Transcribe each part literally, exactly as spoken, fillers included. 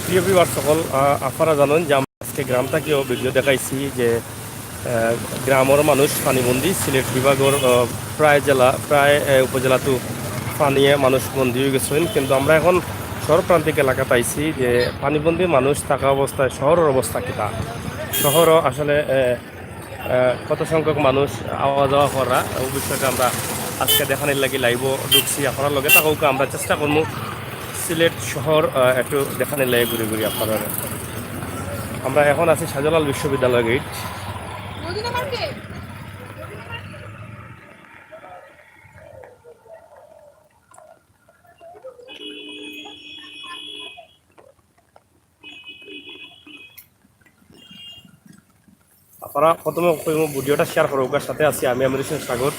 প্রিয় ভিউয়ার্স সকল, আহ, আপনারা জানেন যে আমরা আজকে গ্রাম থাকিও ভিডিও দেখাইছি যে, আহ, গ্রামর মানুষ পানিবন্দী। সিলেট বিভাগর, আহ, প্রায় জেলা, প্রায়, আহ, উপজেলাত পানিয়ে মানুষ বন্দী হয়ে গেছেন, কিন্তু আমরা এখন শহর প্রান্তিক এলাকাত আইছি যে পানিবন্দী মানুষ থাকা অবস্থায় শহরের অবস্থা কিতা। শহরও আসলে, আহ, আহ, কত সংখ্যক মানুষ আওয়া যাওয়া করা, ও বিষয়টা আমরা আজকে দেখানির লাগি লাইভও ঢুকছি। আপনারা লগে থাকউক্কা, আমরা চেষ্টা করমু সিলেট শহর, আহ, একটু দেখানির লাগি ঘুরি ঘুরি আপনারা। আমরা এখন আছি শাহজালাল বিশ্ববিদ্যালয় গেট। আপনারা প্রথমে কইমু ভিডিওটা শেয়ার করউক্কা, সাথে আছি আমি আমির হোসেন সাগর।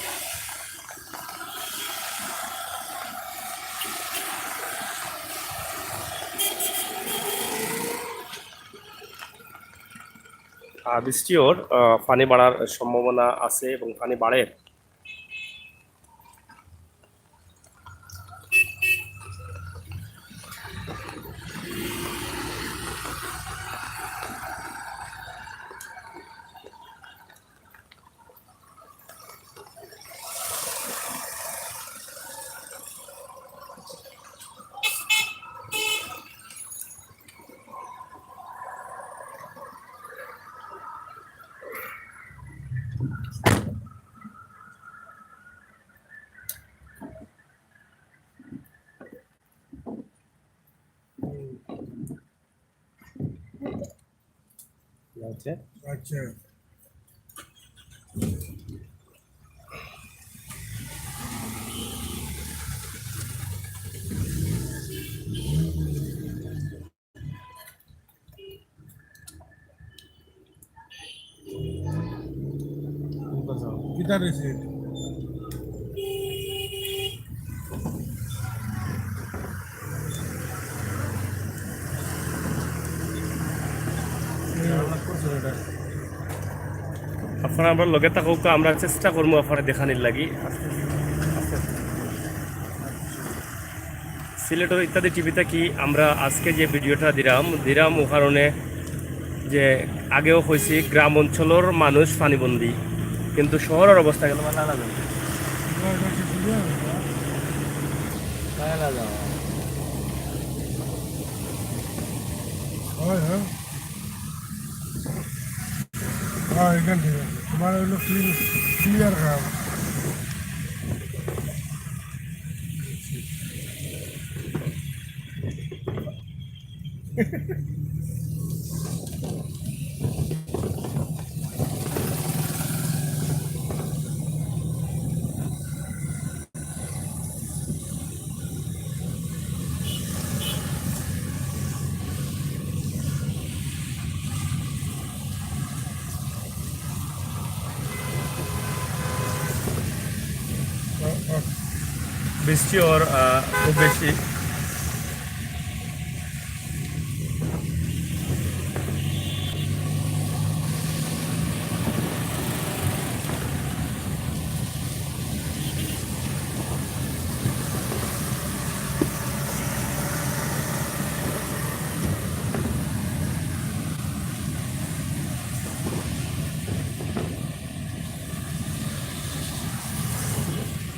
আর বৃষ্টি অর, আহ, পানি বাড়ার সম্ভাবনা আছে এবং পানি বাড়ের। আচ্ছা। কিতা রয়েছে? আপনারা আমরার লগে থাকউক্কা, আমরা চেষ্টা করমু আপনারা দেখানির লাগি। সিলেটর ইত্যাদি টিভি থাকি আমরা আজকে যে ভিডিওটা দিরাম, দিরাম ও কারণে যে আগেও কইছি গ্রাম অঞ্চলর মানুষ পানিবন্দী, কিন্তু শহরর অবস্থা গেল ভালা লাগে। হয়, হয়। হ্যাঁ, এখান ঠিক আছে। তোমার হইলো ক্লিন, ক্লিয়ার খারাপ। বৃষ্টি অর, আহ, খুব বেশি।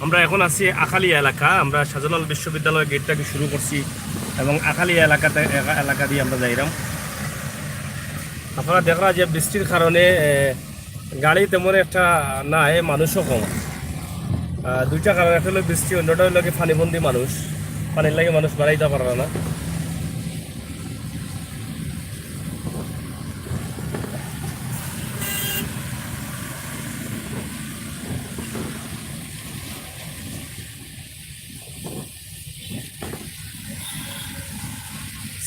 আমরা এখন আছি আখালিয়া এলাকা। আমরা শাহজালাল বিশ্ববিদ্যালয় গেট থাকি শুরু করছি এবং আখালিয়া এলাকাতে, এলাকা, এলাকা দিয়া আমরা যাইরাম। আপনারা দেখরা যে বৃষ্টির কারণে, এ, গাড়ি তেমন একটা নাই, মানুষও কম। আহ, দুইটা কারণ, একটা হলো বৃষ্টি, অন্যটা হলো কি পানিবন্দী মানুষ, পানির লাগি মানুষ বাড়াইতে পারে না।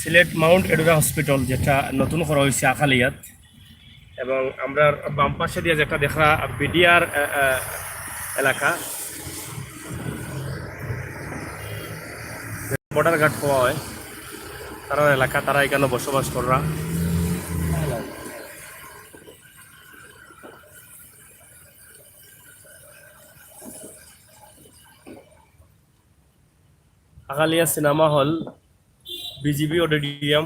সিলেট মাউন্ট এডুরা হসপিটাল যেটা নতুন করা হয়েছে আখালিয়াত, এবং আমরা বাম পাশে দিয়ে যেটা দেখরা বিডিআর, আহ, আহ, এলাকা, বর্ডার গার্ড হওয়া হয়, তারার এলাকা, তারা এখানে বসবাস কররা। Akhalia cinema hall. BGB auditorium.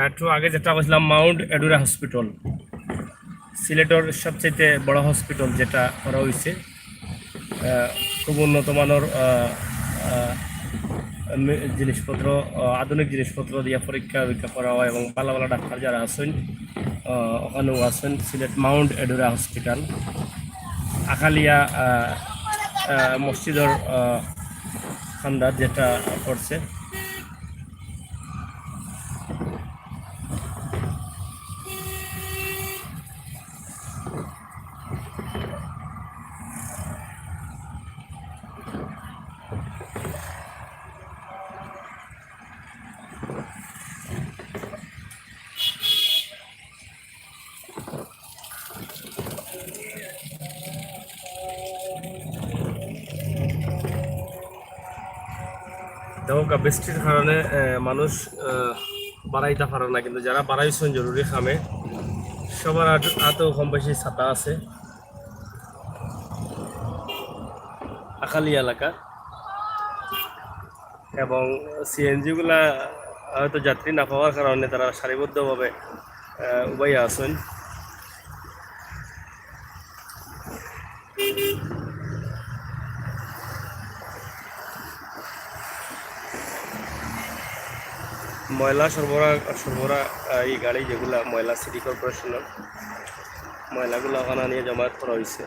একটু আগে যেটা কইছিলাম, মাউন্ট এডুরা হসপিটাল, সিলেটর সবচেয়ে বড় হসপিটাল যেটা করা হইছে। আহ, খুব উন্নত মানর, আহ, আহ, মে-, জিনিসপত্র, আহ, আধুনিক জিনিসপত্র দিয়া পরীক্ষা নিরীক্ষা করা হয় এবং ভালা ভালা ডাক্তার যারা আছেন, আহ, ওখানেও আছেন সিলেট মাউন্ট এডুরা হসপিটাল। আখালিয়া, আহ, আহ, মসজিদর, আহ, খান্দাত যেটা করছে। দেখো, বৃষ্টির কারণে, আহ, মানুষ, আহ, বাড়াইতে পারে না, কিন্তু যারা বাড়াইছেন জরুরি কামে, সবার হাত-, হাতেও কম বেশি ছাতা আছে। আখালি এলাকা এবং সিএনজি গুলা হয়তো যাত্রী না পাওয়ার কারণে তারা সারিবদ্ধভাবে, আহ, উবাইয়া আছেন। ময়লা সরবরাহ, সরবরাহ, আহ, এই গাড়ি যেগুলা ময়লা সিটি কর্পোরেশনের, ময়লাগুলা ওখানে নিয়ে জমায়েত করা হয়েছে।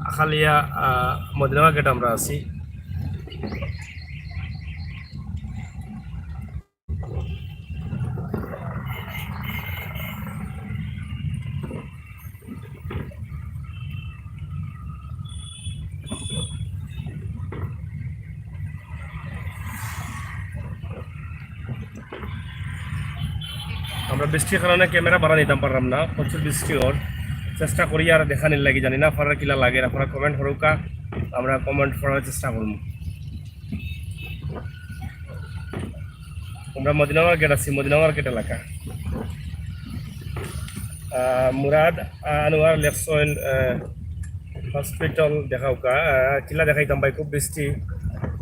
আখালিয়া, আহ, মদিনা মার্কেট আমরা আছি। আমরা বৃষ্টির কারণে ক্যামেরা বাড়া নিতাম পারলাম না, প্রচুর বৃষ্টি ওর। চেষ্টা করি আর দেখানির লাগি, জানি না আপনারা কিলা লাগে, আপনারা কমেন্ট করুকা, আমরা কমেন্ট করার চেষ্টা করবো। আমরা মদিনা মার্কেট আছি, মদিনা মার্কেট এলাকা। আহ, মুরাদ, আহ, আনোয়ার লেখছইন, আহ, হসপিটাল দেখাউকা, আহ, কিলা দেখাইতাম ভাই, খুব বৃষ্টি।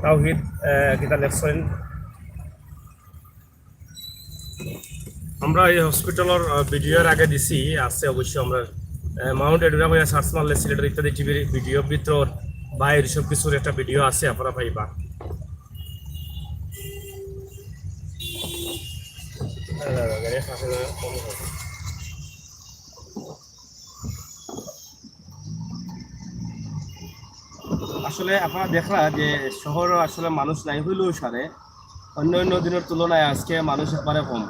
তাওহিদ, আহ, কিতা লেখছইন? আমরা এই হসপিটালর, আহ, ভিডিও এর আগে দিছি, আছে অবশ্য। আমরা, আহ, মাউন্ট এডুরা কইয়া সার্চ মারলে সিলেটের ইত্যাদি টিভির ভিডিও ভিতর বাইর সব কিছুর একটা ভিডিও আছে, আপনারা পাইবা। আসলে আপনারা দেখরা যে শহরও আসলে মানুষ নাই হইলেও সারে, অন্য অন্য দিনের তুলনায় আজকে মানুষ একবারে কম,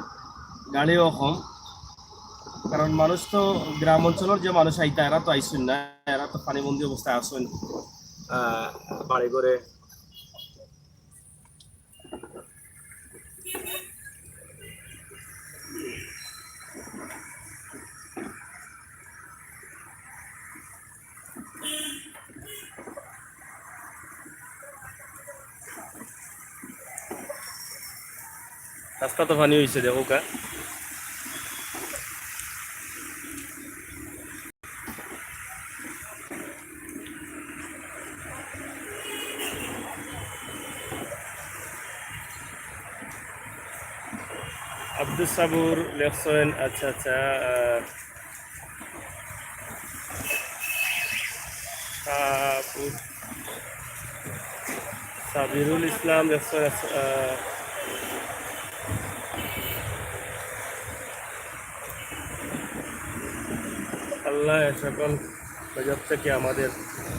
গাড়িও কম। কারণ মানুষ তো, গ্রাম অঞ্চলের যে মানুষ আইতা, এরা তো আইছইন না, এরা তো পানিবন্দী অবস্থায় আছইন, আহ, বাড়ি ঘরে। রাস্তা তো পানি হইছে, দেখউক্কা। আব্দুস সাবুর লেখছইন, আচ্ছা, আচ্ছা, আহ, সাবুর, সাবিরুল ইসলাম লেখছইন, আচ্ছা, আহ, আল্লাহ এ সকল গজব থেকে আমাদের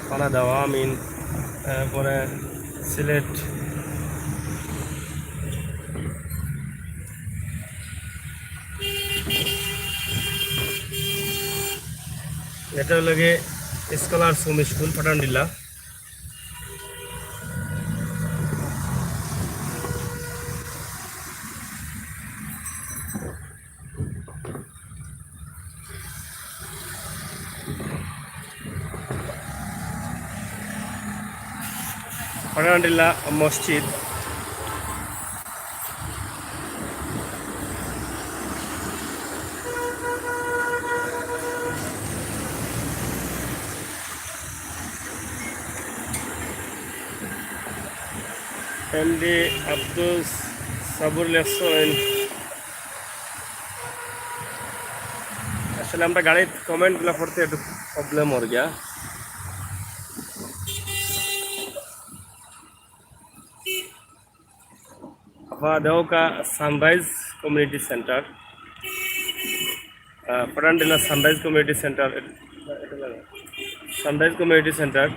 পানা দাও, আমিন। এরপরে সিলেট। এটা হলো গিয়ে স্কলার সুম স্কুল, পাঠানডিল্লা। পাঠানডিল্লা মসজিদ। এমডি আব্দুস সাবুর লেখছইন। আসলে আমরা গাড়িত কমেন্টগুলা পড়তে একটু প্রবলেম অর গিয়া। আফা দেউকা সানরাইজ কমিউনিটি সেন্টার, আহ, পাঠানডিল্লা sunrise community centre, sunrise community centre.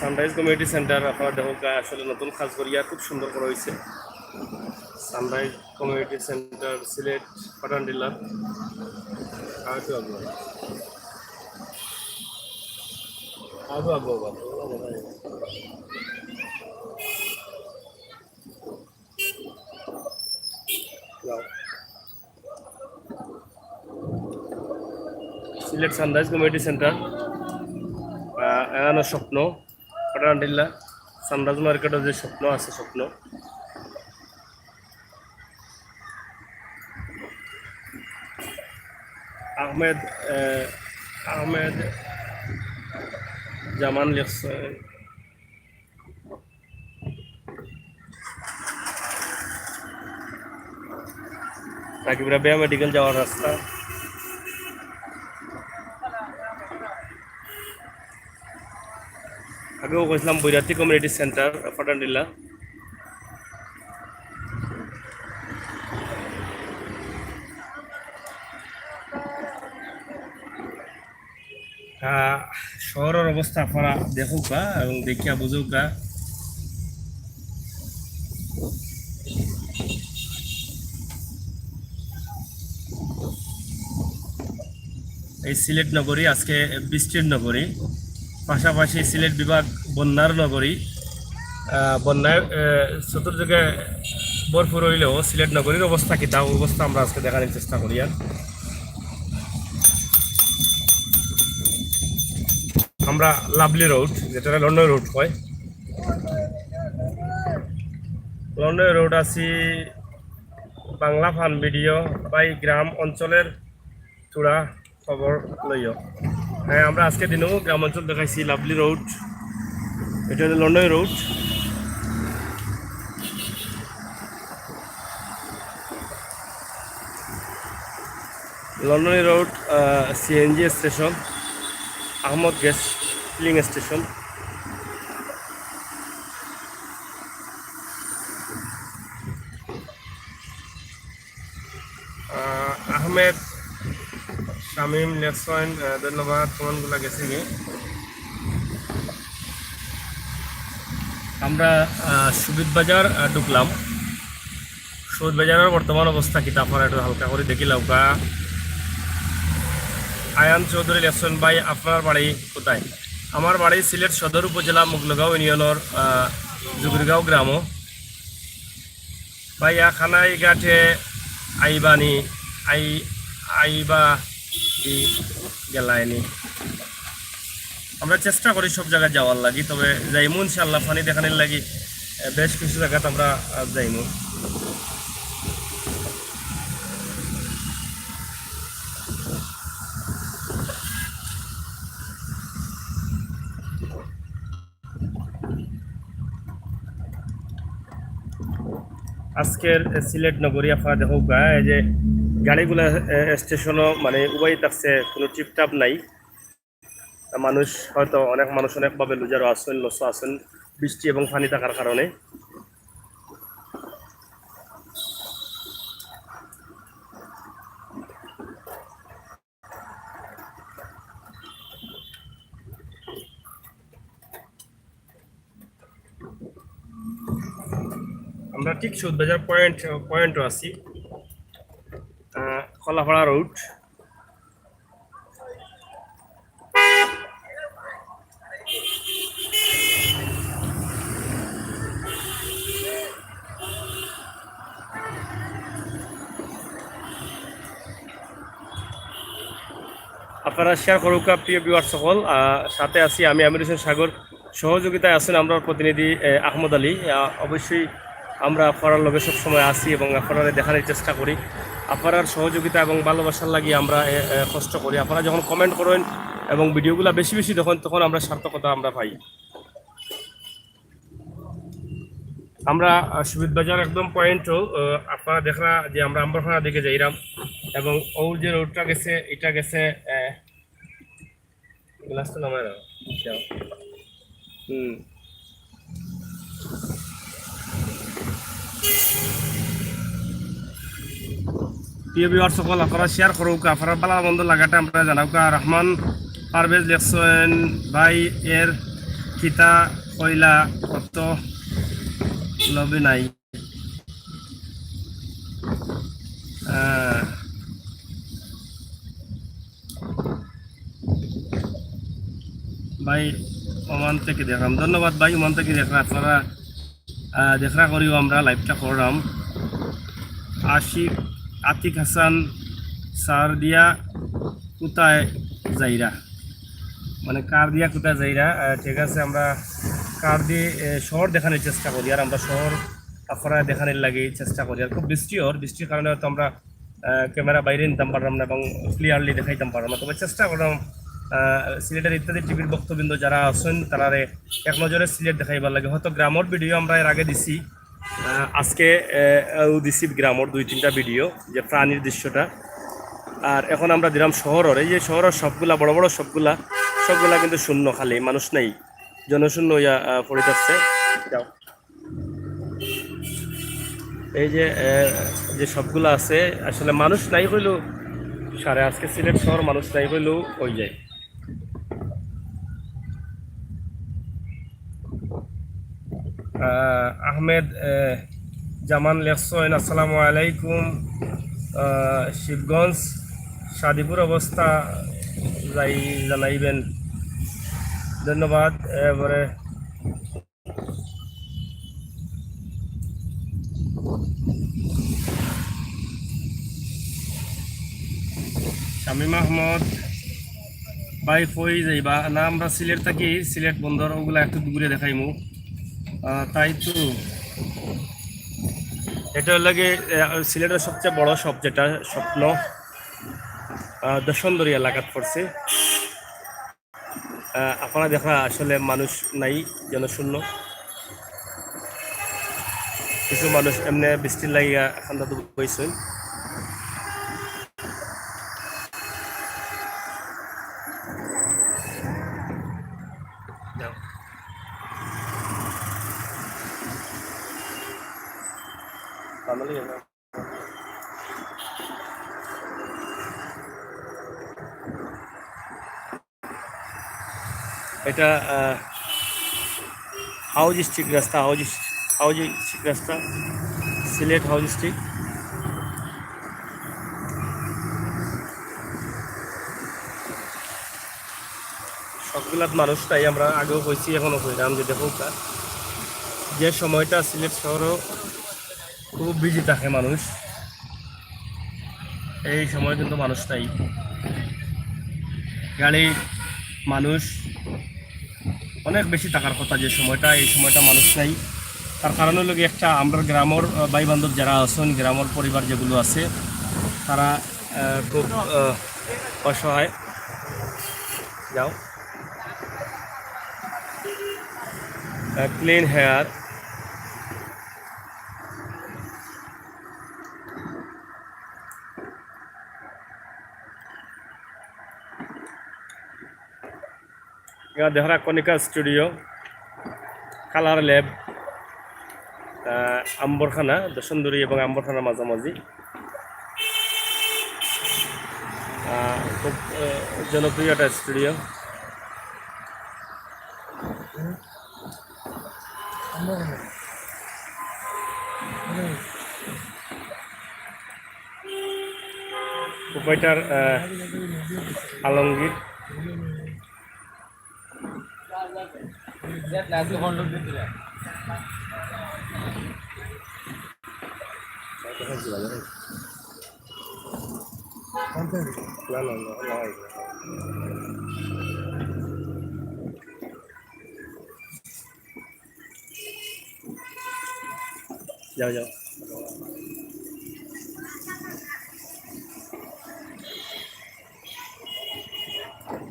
Sunrise community centre, আপনারা দেখউক্কা, আসলে নতুন কাজ করিয়া খুব সুন্দর করা হয়েছে। সানরাইজ কমিউনিটি সেন্টার, সিলেট, পাঠানডিল্লা। আর তো আগে, আর তো আগে, সিলেট সানরাইজ কমিউনিটি সেন্টার, আহ, এখানো স্বপ্ন, পাঠানডিল্লা, সানরাইজ মার্কেটর যে স্বপ্ন আছে, স্বপ্ন। আহমেদ, আহ, আহমেদ জামান লেখছে। রাকিব রাবেয়া মেডিকেল যাওয়ার রাস্তা। আগেও কইছিলাম বৈরাতি কমিউনিটি সেন্টার, পাঠানডিল্লা। আহ, শহরর অবস্থা আপনারা দেখউক্কা এবং দেখিয়া বুঝউক্কা। এই সিলেট নগরী আজকে বৃষ্টির নগরী, পাশাপাশি সিলেট বিভাগ বন্যার নগরী। আহ, বন্যায়, আহ, চতুর্দিকে ভরপুর হইলেও সিলেট নগরীর অবস্থা কিতা, অবস্থা আমরা আজকে দেখানোর চেষ্টা করি। আর আমরা লাভলি রোড, যেটা লন্ডন রোড হয়, লন্ডন রোড আছি বাংলা ফান ভিডিও বাই গ্রাম অঞ্চলের থুড়া খবর লইও। হ্যাঁ, আমরা আজকে দিনও গ্রাম অঞ্চল দেখাইছি, লাভলি রোড, এটা হলো লন্ডন রোড। লন্ডনী রোড, আহ, CNG station, Ahmad gas filling station. আহ, আহমেদ শামীম লেখছইন, আহ, ধন্যবাদ, কমেন্টগুলা গেছে কি? আমরা, আহ, সুবিধ বাজার, আহ, ঢুকলাম। সুবিধ বাজারের বর্তমান অবস্থা কিতা আপনারা একটু হালকা করে দেখিলাউক্কা। আয়ান চৌধুরী লেখছইন, ভাই, আপনার বাড়ি কোথায়? আমার বাড়ি সিলেট সদর উপজেলা মুগলগাঁও ইউনিয়নের, আহ, জুগিরগাঁও গ্রামো। ভাইয়া, খানাই ঘাটে আইবানি, আই-, আইবা দি গেলায়নি। আমরা চেষ্টা করি সব জায়গায় যাওয়ার লাগি, তবে যাইমু ইনশাআল্লাহ, পানি দেখানির লাগি, এ, বেশ কিছু জায়গাত আমরা, আহ, যাইমু। আজকের সিলেট নগরী আপনারা দেখউক্কা, এই যে গাড়িগুলা, এ, স্টেশনও মানে উবাই থাকছে, কোনো টিপটাপ নাই। মানুষ হয়তো, অনেক মানুষ অনেকভাবে লুজারও আছইন, লসও আছইন, বৃষ্টি এবং পানি থাকার কারণে। ঠিক সুদ বাজার পয়েন্ট, পয়েন্টও আছি। আহ, কলাপাড়া রোড। আপনারা শেয়ার করুকা, প্রিয় ভিউয়ার সকল। আহ, সাথে আছি আমি আমির হোসেন সাগর, সহযোগিতায় আছেন আমরার প্রতিনিধি, আহ, আহমদ আলী। আহ, অবশ্যই আমরা আপনারার লগে সব সময় আছি এবং আপনারারে দেখানির চেষ্টা করি। আপনারার সহযোগিতা এবং ভালোবাসার লাগি আমরা, এ, এ, কষ্ট করি। আপনারা যখন কমেন্ট করেন এবং ভিডিওগুলা বেশি বেশি দেখেন, তখন আমরা সার্থকতা আমরা পাই। আমরা, আহ, সুবিধ বাজার একদম পয়েন্টও, আহ, আপনারা দেখরা যে আমরা আম্বরখানা দিকে যাইরাম এবং ওর যে রোডটা গেছে, এটা গেছে, আহ, গ্লাসটা নামায় রাখো। আচ্ছা। হুম। প্রিয় ভিউয়ার সকল, আপনারা শেয়ার করুকা, আপনারা ভালা মন্দ লাগাটা আমরা জানাউকা। রহমান পারভেজ লেখছেন, ভাই এর কিতা কইলা, কত লবি নাই। আহ, ভাই ওমান থেকে দেখলাম, ধন্যবাদ ভাই, ওমান থেকে দেখলাম। আপনারা, আহ, দেখরা করিও আমরা লাইভটা করলাম। আশিক, আতিক হাসান, সার দিয়া কোথায় যাইরা, মানে কার দিয়া কোথায় যাইরা। আহ, ঠিক আছে, আমরা কার দিয়ে, এ, শহর দেখানির চেষ্টা করি, আর আমরা শহর আপনারা দেখানির লাগি চেষ্টা করি। আর খুব বৃষ্টি অর, বৃষ্টির কারণে হয়তো আমরা, আহ, ক্যামেরা বাইরে নিতাম পারলাম না এবং ক্লিয়ারলি দেখাইতাম পারলাম না। তবে চেষ্টা করলাম, আহ, সিলেটের ইত্যাদি টিভির ভক্তবৃন্দ যারা আছেন, তারারে এক নজরে সিলেট দেখাইবার লাগি। হয়তো গ্রামর ভিডিও আমরা এর আগে দিছি, আহ, আজকে, আহ, ও দিছি গ্রামর দুই তিনটা ভিডিও, যে প্রাণীর দৃশ্যটা। আর এখন আমরা দিলাম শহরর। এই যে শহরর সবগুলা, বড় বড় সবগুলা, সবগুলা কিন্তু শূন্য, খালি, মানুষ নাই, জনশূন্য হইয়া, আহ, পড়ে যাচ্ছে। যাও। এই যে, আহ, যে সবগুলা আছে, আসলে মানুষ নাই কইলেও সারে, আজকে সিলেট শহর মানুষ নাই কইলেও হয়ে যায়। আহ, আহমেদ, আহ, জামান লেখছেন, "আসসালামু আলাইকুম, আহ, শিবগঞ্জ, শাদিপুর অবস্থা যাই জানাইবেন।" ধন্যবাদ। এবারে শামীম আহমদ, ভাই কই যাইবা? না, আমরা সিলেট থাকি, সিলেট বন্দর ওগুলা একটু ঘুরে দেখাইমু। আহ, তাই তো। এটা হলো গিয়ে, আহ, সিলেটের সবচেয়ে বড় সব যেটা স্বপ্ন, আহ, দর্শনদরি এলাকাত পড়ছে। আহ, আপনারা দেখরা আসলে মানুষ নাই, জনশূন্য। কিছু মানুষ এমনি বৃষ্টির লাগিয়া খান্দা দুবাইছইন। যাও। বাঙালি না। এটা, আহ, হাউজিস্টিক রাস্তা, হাউজিস-, হাউজিস্টিক রাস্তা, সিলেট হাউজিস্টিক। সবগুলাত মানুষ তাই আমরা আগেও কইছি, এখনো কইলাম যে দেখো কা-, যে সময়টা সিলেট শহরও খুব বিজি থাকে মানুষ, এই সময় কিন্তু মানুষ নাই। গাড়ি, মানুষ অনেক বেশি থাকার কথা যে সময়টা, এই সময়টা মানুষ নাই। তার কারণ হলো কি, একটা আমরা গ্রামর, আহ, ভাই বান্ধব যারা আছেন, গ্রামর পরিবার যেগুলো আছে, তারা, আহ, খুব, আহ, অসহায়। যাও। আহ, ক্লিন হেয়ার। ইয়া দেখরা কণিকা স্টুডিও, কালার ল্যাব, আহ, আম্বরখানা, দশন্দুরি এবং আম্বরখানার মাঝামাঝি। আহ, খুব, আহ, জনপ্রিয় একটা স্টুডিও। কয়টার আহ, আলমগীর। না, না, না, না। যাও, যাও।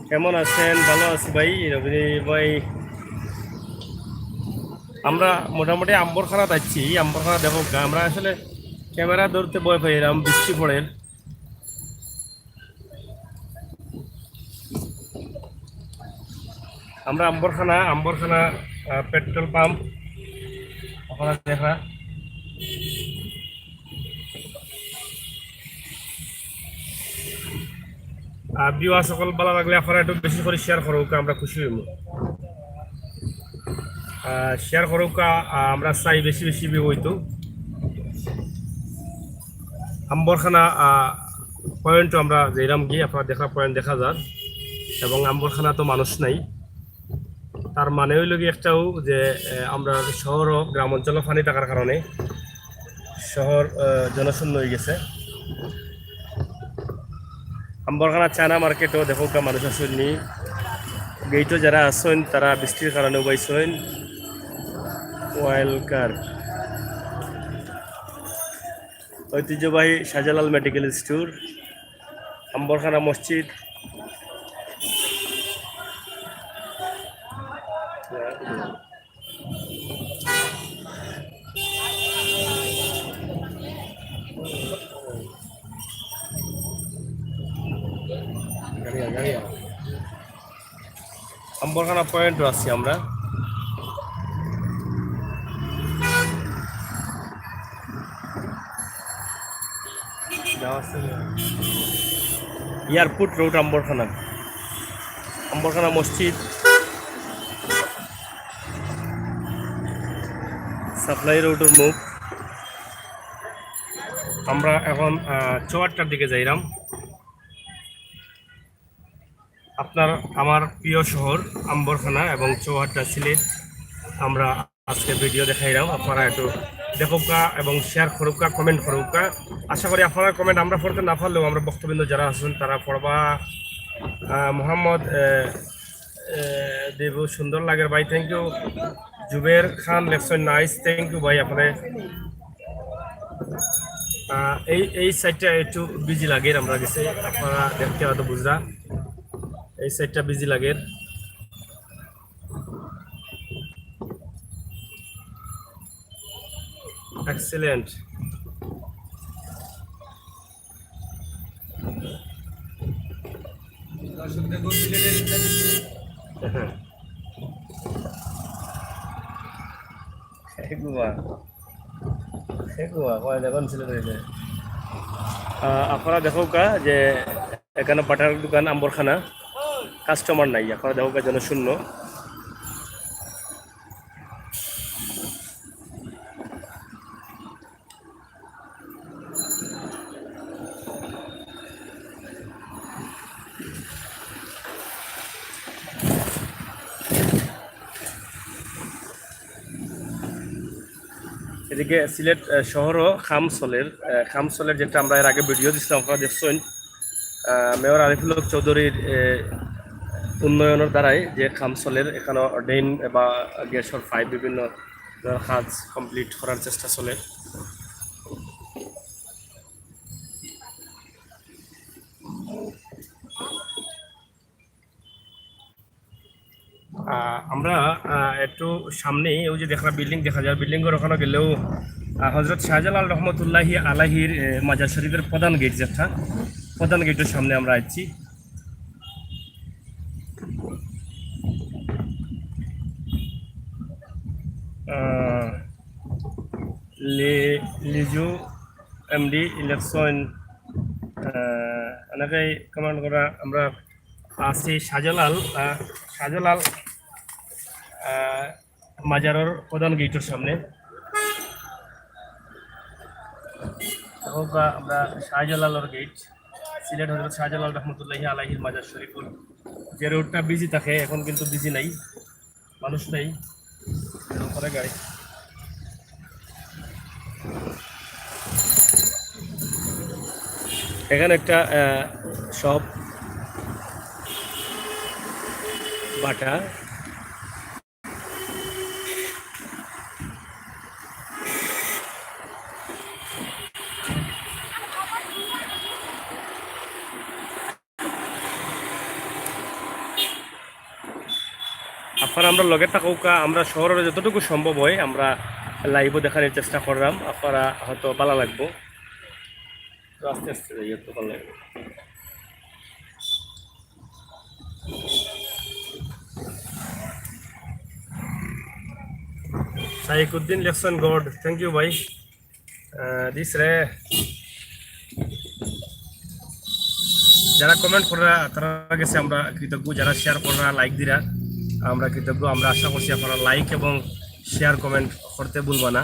কেমন আছেন? ভালো আছি ভাই। রবি ভাই, আমরা মোটামুটি আম্বরখানাত আইছি। আম্বরখানা দেখো, আমরা আসলে ক্যামেরা ধরতে ভয় পাই, এরকম বৃষ্টি পড়ে। আমরা আম্বরখানা, আম্বরখানা, আহ, পেট্রোল পাম্প, আপনারা দেখা। আহ, ভিউ সকল ভালো লাগলে আপনারা একটু বেশি করে শেয়ার করুক, আমরা খুশি হইব। আহ, শেয়ার করুক, আহ, আমরা চাই বেশি বেশি ভিউ হইতো। আম্বরখানা, আহ, পয়েন্ট আমরা যেরাম গিয়ে আপনারা দেখা পয়েন্ট দেখা যার, এবং আম্বরখানা তো মানুষ নাই। তার মানে হইল কি একটাও যে, আহ, আমরা শহর ও গ্রাম অঞ্চলে পানি থাকার কারণে শহর, আহ, জনশূন্য হয়ে গেছে। আম্বরখানা চায়না মার্কেটও দেখো, মানুষ আছেন নি, গেটও যারা আছেন তারা বৃষ্টির কারণে উবাইছেন। ওয়েলকার ঐতিহ্যবাহী শাহজালাল মেডিকেল স্টোর, আম্বরখানা মসজিদ। আম্বরখানা পয়েন্টও আছি আমরা। এয়ারপোর্ট রোড আম্বরখানা, আম্বরখানা মসজিদ, সাপ্লাই রোডের মুখ। আমরা এখন, আহ, চৌহাট্টার দিকে যাইরাম। আপনার আমার প্রিয় শহর আম্বরখানা এবং চৌহাট্টা সিলেট আমরা আজকে ভিডিও দেখাইলাম। আপনারা একটু দেখুক্কা এবং শেয়ার করুক্কা, কমেন্ট করুক্কা। আশা করি আপনারা কমেন্ট আমরা পড়তে না পারলেও আমরা ভক্তবৃন্দ যারা আছেন তারা পড়বা। আহ, মোহাম্মদ, আহ, আহ, দেবু সুন্দর লাগে ভাই, থ্যাংক ইউ। জুবের খান লেখছেন, নাইস, থ্যাংক ইউ ভাই। আপনারা, আহ, এই এই সাইডটা একটু বিজি লাগে আমরা গেছে, আপনারা দেখতে হয়তো বুঝরা, এই সাইডটা বিজি লাগে। এক্সেলেন্ট। এগুয়া, এগুয়া, কয় দেখুন সিলেট হইলে। আহ, আপনারা দেখুক্কা যে এখানো বাটার দোকান আম্বরখানা, কাস্টমার নাই। আপনারা দেখুক্কা জনশূন্য। এদিকে সিলেট, আহ, শহরও কাম চলের, আহ, কাম চলের, যেটা আমরা এর আগে ভিডিও দিছিলাম, আপনারা দেখছেন। আহ, মেয়র আরিফুল হক চৌধুরীর, আহ, উন্নয়নের দ্বারাই যে কাম চলের, এখানো ড্রেন বা গ্যাসের পাইপ বিভিন্ন ধরনের কাজ কমপ্লিট করার চেষ্টা চলের। আহ, আমরা, আহ, একটু সামনেই ওই যে দেখরা বিল্ডিং দেখা যায়, বিল্ডিংর ওখানো গেলেও, আহ, হজরত শাহজালাল রহমতুল্লাহি আলাইহির, এ, মাজার শরীফের প্রধান গেট যেটা, প্রধান গেটর সামনে আমরা আইছি। আহ, লি-, লিজু এমডি ইলেকশন, আহ, অনেকেই কমেন্ট করা, আমরা আছি শাহজালাল, আহ, শাহজালাল, আহ, মাজারর প্রধান গেটর সামনে। দেখো বা আমরা শাহজালালর গেট। সিলেট হযরত শাহজালাল রহমতুল্লাহি আলাইহির মাজার শরীফুল। যে রোডটা বিজি থাকে, এখন কিন্তু বিজি নাই, মানুষ নাই, এরকম করে গাড়ি। এখানে একটা শপ বাটা। আপনারা আমরার লগে থাকউক্কা, আমরা শহরর যতটুকু সম্ভব হয় আমরা লাইভও দেখানির চেষ্টা কররাম, আপনারা হয়তো ভালা লাগবো। তো আস্তে আস্তে যাই, একটু ভালা লাগবো। শাইকুদ্দিন লেখছইন, গড, thank you ভাই। আহ, দিস রে। যারা কমেন্ট কররা, তারার গেছে আমরা কৃতজ্ঞ। যারা শেয়ার কররা, লাইক দিরা, আমরা কৃতজ্ঞ। আমরা আশা করছি আপনারা লাইক এবং শেয়ার, কমেন্ট করতে ভুলবা না।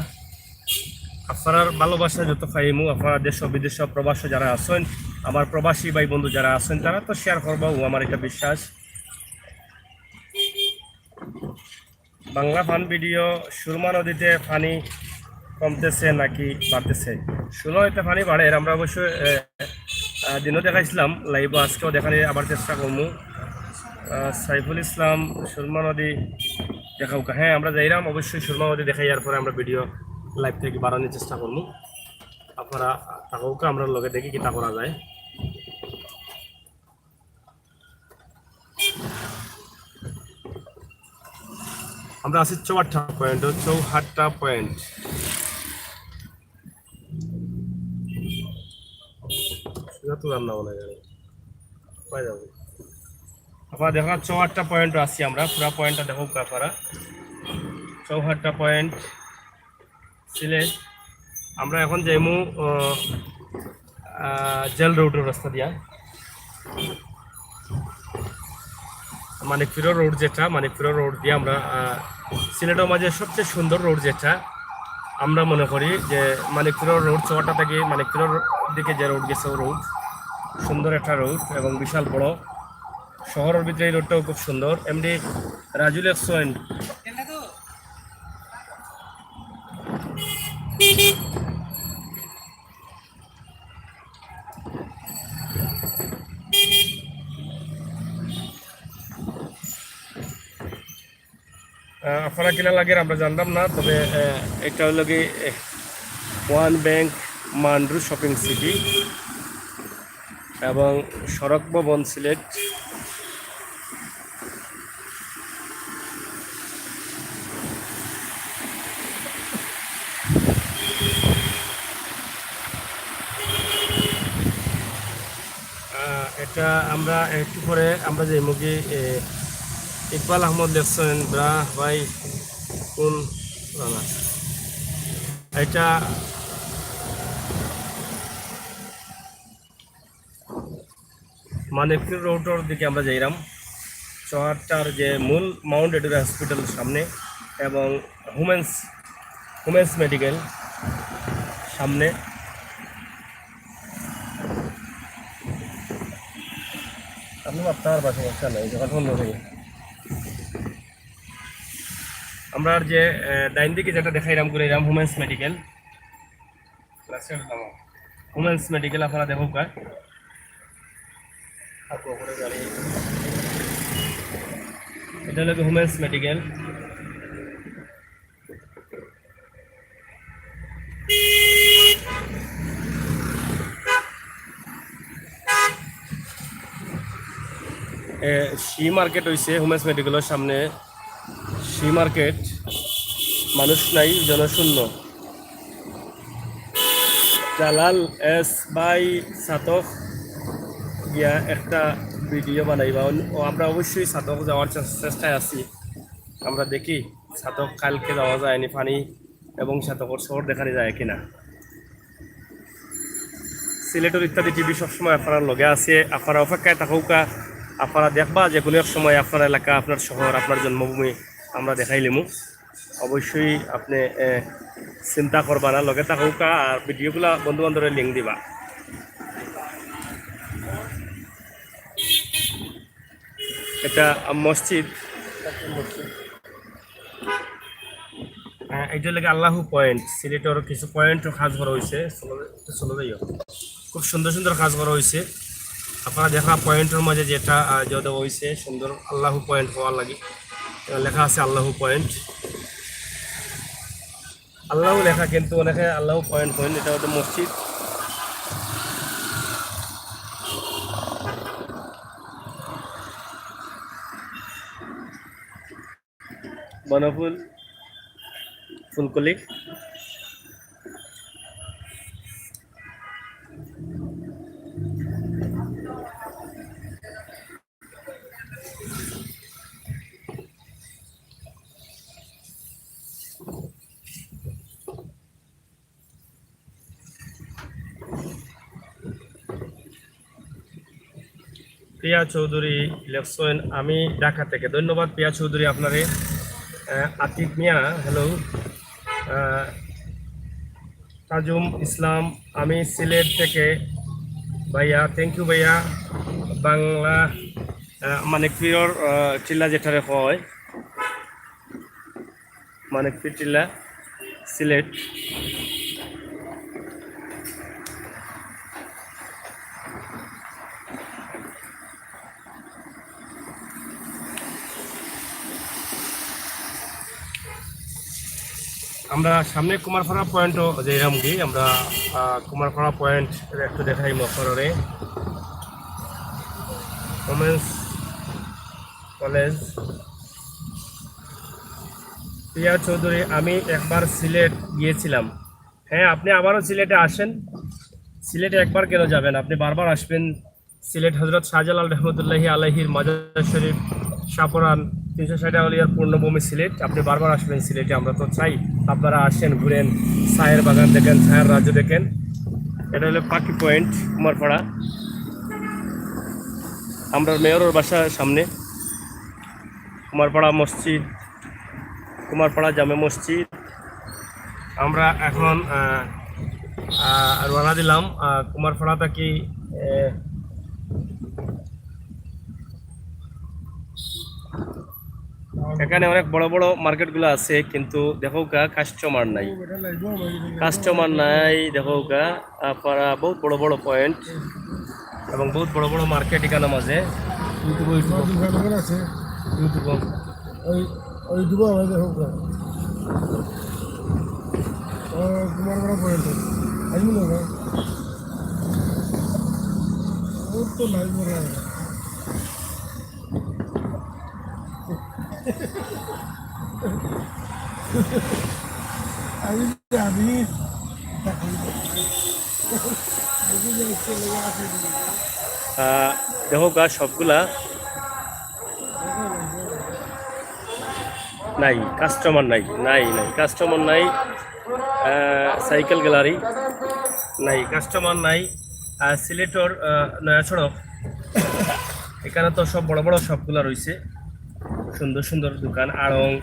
আপনারার ভালোবাসা যত পাইমু, আপনারা দেশ বিদেশ প্রবাস যারা আছইন, আমার প্রবাসী ভাই বন্ধু যারা আছইন, তারা তো শেয়ার করবা, ও আমার একটা বিশ্বাস। বাংলা ফান ভিডিও, সুরমা নদীতে পানি কমতেছে নাকি বাড়তেছে? সুরমা নদীতে পানি বাড়ের, আমরা অবশ্য, এ, আহ, দিনও দেখাইছিলাম লাইভও, আজকেও দেখানির আবার চেষ্টা করমু। আহ, সাইফুল ইসলাম, সুরমা নদী দেখাউক্কা। হ্যাঁ, আমরা যাইরাম অবশ্যই সুরমা নদী দেখাই, এরপরে আমরা ভিডিও লাইভ থাকি বাড়ানির চেষ্টা করমু। আপনারা থাকউক্কা, আমরার লগে দেখি কিতা করা যায়। আমরা আছি চৌহাট্টা পয়েন্ট, চৌহাট্টা পয়েন্ট। সুজা তো রান্না বান্না জানে, পাই যাবো। আপনারা দেখরা চৌহাট্টা পয়েন্ট আছি আমরা, পুরা পয়েন্টটা দেখউক্কা আপনারা। চৌহাট্টা পয়েন্ট, সিলেট। আমরা এখন যাইমু, আহ, আহ, জেল রোডর রাস্তা দিয়া। মানিকপুরর রোড যেটা, মানিকপুরর রোড দিয়া আমরা, আহ, সিলেটর মাঝে সবচেয়ে সুন্দর রোড যেটা, আমরা মনে করি যে মানিকপুরর রোড, চৌহাট্টা থাকি মানিকপুরর দিকে যে রোড গেছে, ও রোড সুন্দর একটা রোড এবং বিশাল বড়। শহরর ভিতরে এই রোডটাও খুব সুন্দর। এমডি রাজু লেখছইন। আহ, আপনারা কিলা লাগের আমরা জানতাম না, তবে, আহ, এটা হইল কি, আহ, One Bank Mandu shopping city এবং সড়ক ভবন সিলেট। আহ, এটা আমরা একটু পরে আমরা যাইমুগি, এ, ইকবাল আহমদ লেখছইন, ব্রা ভাই কোন রানা? এটা মানিকপুর রোডর দিকে আমরা যাইরাম, চৌহাট্টার যে মূল মাউন্ট এডুরা হসপিটাল সামনে এবং উমেন্স, উমেন্স মেডিকেল সামনে। আপনি আপনার বাসা, সমস্যা নাই, যখন ফোন ধরে। আমরা আর যে, আহ, ডাইন দিকে যেটা দেখাইরাম, ঘুরাইরাম উমেন্স মেডিকেল। উমেন্স মেডিকেল আপনারা দেখউক্কা। এটা হলো উমেন্স মেডিকেল। এ, সি মার্কেট হইছে উমেন্স মেডিকেলর সামনে। সি মার্কেট, মানুষ নাই, জনশূন্য। জালাল এস ভাই, ছাতক গিয়া একটা ভিডিও বানাইবা। অন-, ও, আমরা অবশ্যই ছাতক যাওয়ার চে-, চেষ্টায় আছি। আমরা দেখি ছাতক কালকে যাওয়া যায়নি, পানি এবং ছাতকর শহর দেখানি যায় কিনা। সিলেটর ইত্যাদি টিভি সবসময় আপনারার লগে আছে, আপনারা অপেক্ষায় থাকউক্কা, আপনারা দেখবা যে কোনো এক সময় আপনার এলাকা, আপনার শহর, আপনার জন্মভূমি আমরা দেখাইলিমু। অবশ্যই আপনি, এ, চিন্তা করবা না, লগে থাকউক্কা, আর ভিডিওগুলা বন্ধু বান্ধবরে লিংক দিবা। এটা মসজিদ। হ্যাঁ, এটা লাগে আল্লাহু পয়েন্ট। সিলেটর কিছু পয়েন্টও কাজ করা হয়েছে। চলো, চলো যাইও। খুব সুন্দর সুন্দর কাজ করা হয়েছে। আপনারা দেখা পয়েন্টর মাঝে যেটা, আহ, যে দেওয়া হয়েছে সুন্দর আল্লাহু পয়েন্ট হওয়ার লাগে। এখানে লেখা আছে আল্লাহু পয়েন্ট। আল্লাহু লেখা, কিন্তু অনেকে আল্লাহু পয়েন্ট কইন। এটা হয়তো মসজিদ। বনফুল, ফুলকলি। প্রিয়া চৌধুরী লেখছেন, "আমি ঢাকা থেকে।" ধন্যবাদ প্রিয়া চৌধুরী আপনারে। আহ, আতিক মিয়া, হ্যালো। আহ, তাজুম ইসলাম, "আমি সিলেট থেকে ভাইয়া।" থ্যাংক ইউ ভাইয়া। বাংলা, আহ, মানিকপীরর, আহ, টিলা যেটারে কয়, মানিকপীর টিলা, সিলেট। আমরা সামনে কুমারপাড়া পয়েন্টও যাইরাম কি, আমরা, আহ, কুমারপাড়া পয়েন্ট একটু দেখাই মকররে। Women's college. প্রিয়া চৌধুরী, "আমি একবার সিলেট গিয়েছিলাম।" হ্যাঁ, আপনি আবারও সিলেটে আসেন। সিলেটে একবার কেন যাবেন? আপনি বারবার আসবেন। সিলেট হযরত শাহজালাল রহমতুল্লাহি আলাইহির মাজার শরীফ, শাহপরান, তিনশো ষাট আউলিয়ার পূর্ণভূমি সিলেট। আপনি বারবার আসবেন সিলেটে। আমরা তো চাই আপনারা আসেন, ঘুরেন, চায়ের বাগান দেখেন, চায়ের রাজ্য দেখেন। এটা হলো পাখি পয়েন্ট, কুমারপাড়া। আমরা মেয়রের বাসার সামনে। কুমারপাড়া মসজিদ, কুমারপাড়া জামে মসজিদ। আমরা এখন, আহ, আহ, রওনা দিলাম, আহ, কুমারপাড়া থাকি, আহ, এখানে অনেক বড় বড় মার্কেটগুলো আছে, কিন্তু দেখউক্কা কাস্টমার নাই, কাস্টমার নাই। দেখউক্কা, আহ, পাড়া বহুত বড় বড় পয়েন্ট এবং বহুত বড় বড় মার্কেট এখানে মাঝে। YouTube, YouTube। YouTube। ওই, ওই দুটো আবার দেখো। ও, কুমারপাড়া পয়েন্ট। আসবি না ভাই? ও তো নাই বলা। আমি জানি। আহ, দেখউক্কা সবগুলা নাই, কাস্টমার নাই, নাই, নাই, কাস্টমার নাই। আহ, সাইকেল গ্যালারি নাই, কাস্টমার নাই। আহ, সিলেটর, আহ, নয়া সড়ক, এখানে তো সব বড় বড় শপগুলা রয়েছে, সুন্দর সুন্দর দোকান, আড়ং,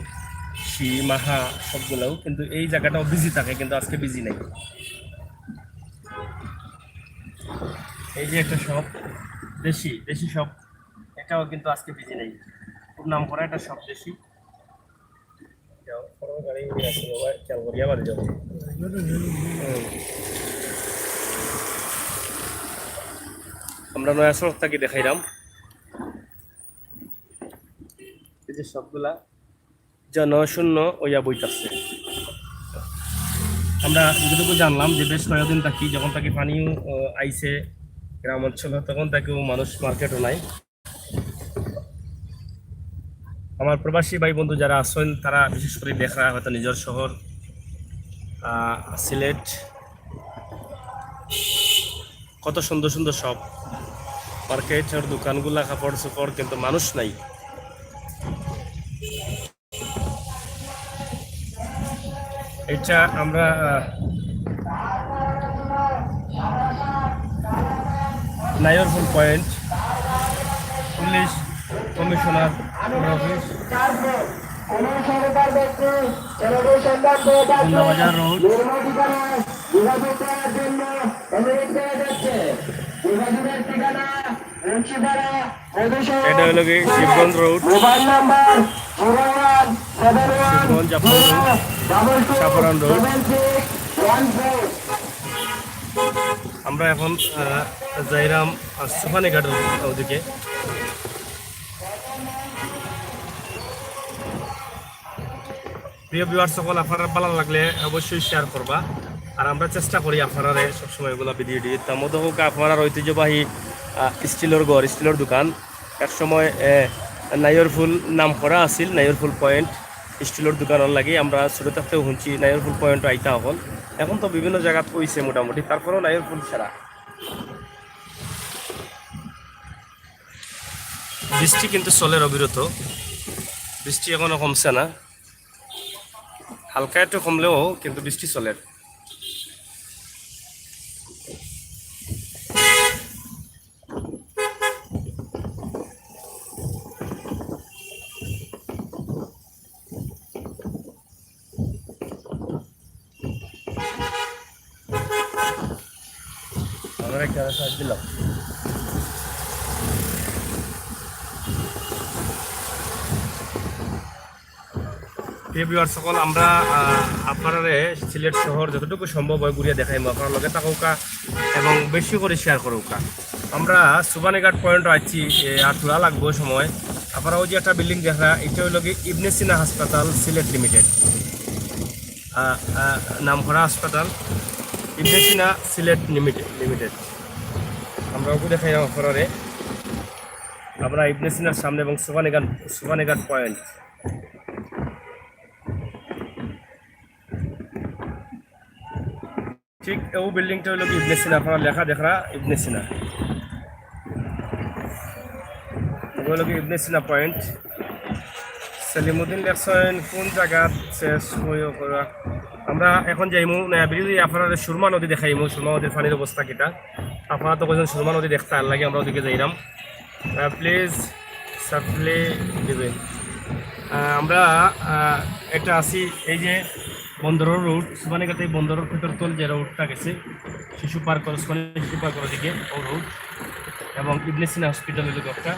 সি, মাহা সবগুলাও, কিন্তু এই জায়গাটাও বিজি থাকে, কিন্তু আজকে বিজি নাই। এই যে একটা শপ, দেশি, দেশি শপ, এটাও কিন্তু আজকে বিজি নেই। খুব নাম করা একটা শপ দেশি। যাও, বড় গাড়ি নিয়ে আসো বাবা, খেয়াল করিয়া বাড়ি যাও। হুম। আমরা নয়া সড়ক থাকি দেখাইলাম। এই যে সবগুলা জনশূন্য অইয়া বইতাছে। আমরা যতটুকু জানলাম যে বেশ কয়েকদিন থাকি, যখন থাকি পানিও, আহ, আইছে গ্রাম অঞ্চল, তখন থাকিও মানুষ মার্কেটও নাই। আমার প্রবাসী ভাই বন্ধু যারা আছেন, তারা বিশেষ করে দেখরা হয়তো নিজের শহর, আহ, সিলেট, কত সুন্দর সুন্দর শপ, মার্কেটর দোকানগুলা, কাপড় চোপড়, কিন্তু মানুষ নাই। এটা আমরা, আহ, Nayarpur point, police commissioner office, Gondabazar road. এটা হলো কি Shibganj road, mobile number zero one seven one Shibganj, Jaflong road, Jaflong road. আমরা এখন আহ, যাইরাম আহ, সুবহানীঘাটের ওদিকে। প্রিয় ভিউয়ার্স সকল, আপনারা ভালো লাগলে অবশ্যই শেয়ার করবা। আর আমরা চেষ্টা করি আপনারারে সবসময় এগুলা ভিডিও দিতাম। অত হোক আপনারার ঐতিহ্যবাহী আহ, স্টিলর ঘর, স্টিলর দোকান। এক সময় আহ, নাইরপুল নাম করা আছিল, নাইরপুল পয়েন্ট স্টিলর দোকানর লাগি। আমরা ছোট থাকতেও শুনছি নাইরপুল পয়েন্ট আইতা অকল। এখন তো বিভিন্ন জায়গাত কইছে মোটামুটি, তারপরেও নাইরপুল ছাড়া। বৃষ্টি কিন্তু চলের অবিরত, বৃষ্টি এখনো কমছে না, হালকা একটু কমলেও কিন্তু বৃষ্টি চলের। আমরা একটা সাইড দিলাম। প্রিয় ভিউয়ার সকল, আমরা আহ, আপনারারে সিলেট শহর যতটুকু সম্ভব হয় ঘুরিয়ে দেখাইমু। আপনারা লগে থাকউক্কা এবং বেশি করে শেয়ার করউক্কা। আমরা সুবহানীঘাট পয়েন্ট আছি, এ, আর থোড়া লাগবো সময়। আপনারা ওই যে একটা বিল্ডিং দেখরা, এটা হইল কি ইবনে সিনা হাসপাতাল সিলেট লিমিটেড, নাম করা হাসপাতাল ইবনে সিনা সিলেট লিমিটেড লিমিটেড। আমরা ওকে দেখাইলাম আপনারারে। আমরা ইবনে সিনার সামনে এবং সুবহানীঘাট সুবহানীঘাট পয়েন্ট। ঠিক ও বিল্ডিংটা হইল কি ইবনে সিনা, আপনারা লেখা দেখরা ইবনে সিনা। ওগুলো কি ইবনে সিনা পয়েন্ট। সেলিমুদ্দিন লেখছেন কোন জায়গা শেষ হয়ে করা। আমরা এখন যাইমু নয়া ব্রিজে, আপনারা সুরমা নদী দেখাইমু, সুরমা নদীর পানির অবস্থা কিতা। আপনারা তো কইছেন সুরমা নদী দেখতে, আর লাগে আমরা ওদিকে যাইরাম। প্লিজ সাপ্লি দিবেন। আহ, আমরা আহ, একটা আছি এই যে বন্দরের রোড, সুবহানীঘাটে বন্দরের ভিতর তল যে রোডটা গেছে শিশু পার্ক, ওসমানী শিশু পার্কের দিকে ও রোড, এবং ইবনে সিনা হসপিটাল হইল একটা।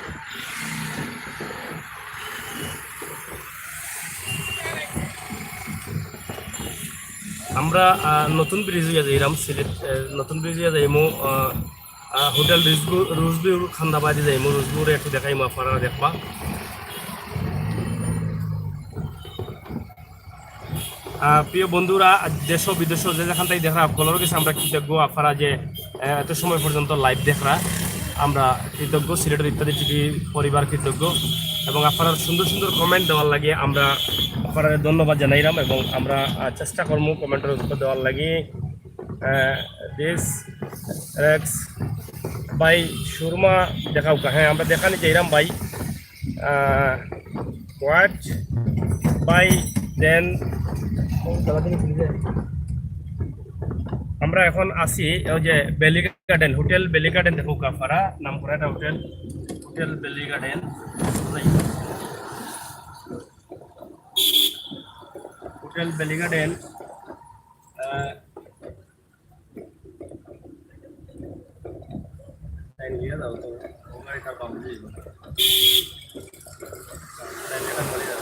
আমরা আহ, নতুন ব্রিজ হইয়া যাইলাম সিলেট, আহ, নতুন ব্রিজ হইয়া যাইমু আহ, আহ, হোটেল রুজবু রুজবুর খান্দাবাড়ি যাইমু, রুজবুরে একটু দেখাইমু, আপনারা দেখবা। আহ, প্রিয় বন্ধুরা, দেশ ও বিদেশ যে যেখান থেকে দেখরা, সকলের কাছে আমরা কৃতজ্ঞ। আপনারা যে আহ, এত সময় পর্যন্ত লাইভ দেখরা, আমরা কৃতজ্ঞ। সিলেটের ইত্যাদি টিভি পরিবার কৃতজ্ঞ, এবং আপনারা সুন্দর সুন্দর কমেন্ট দেওয়ার লাগি আমরা আপনারা ধন্যবাদ জানাইলাম, এবং আমরা আহ, চেষ্টা করবো কমেন্টের উত্তর দেওয়ার লাগি। আহ, দেশ রেক্স ভাই, সুরমা দেখাউক্কা। হ্যাঁ, আমরা দেখানি যাইরাম ভাই। আহ, what by then আমরা এখন আছি ওই যে valley garden, hotel valley garden দেখউক্কা আপনারা, নাম করা একটা hotel, hotel valley garden, hotel valley garden. আহ, লাইন দিয়ে দাও তো, ও গাড়িটা বাম দিয়ে দাও। লাইন এটা ধরে দাও।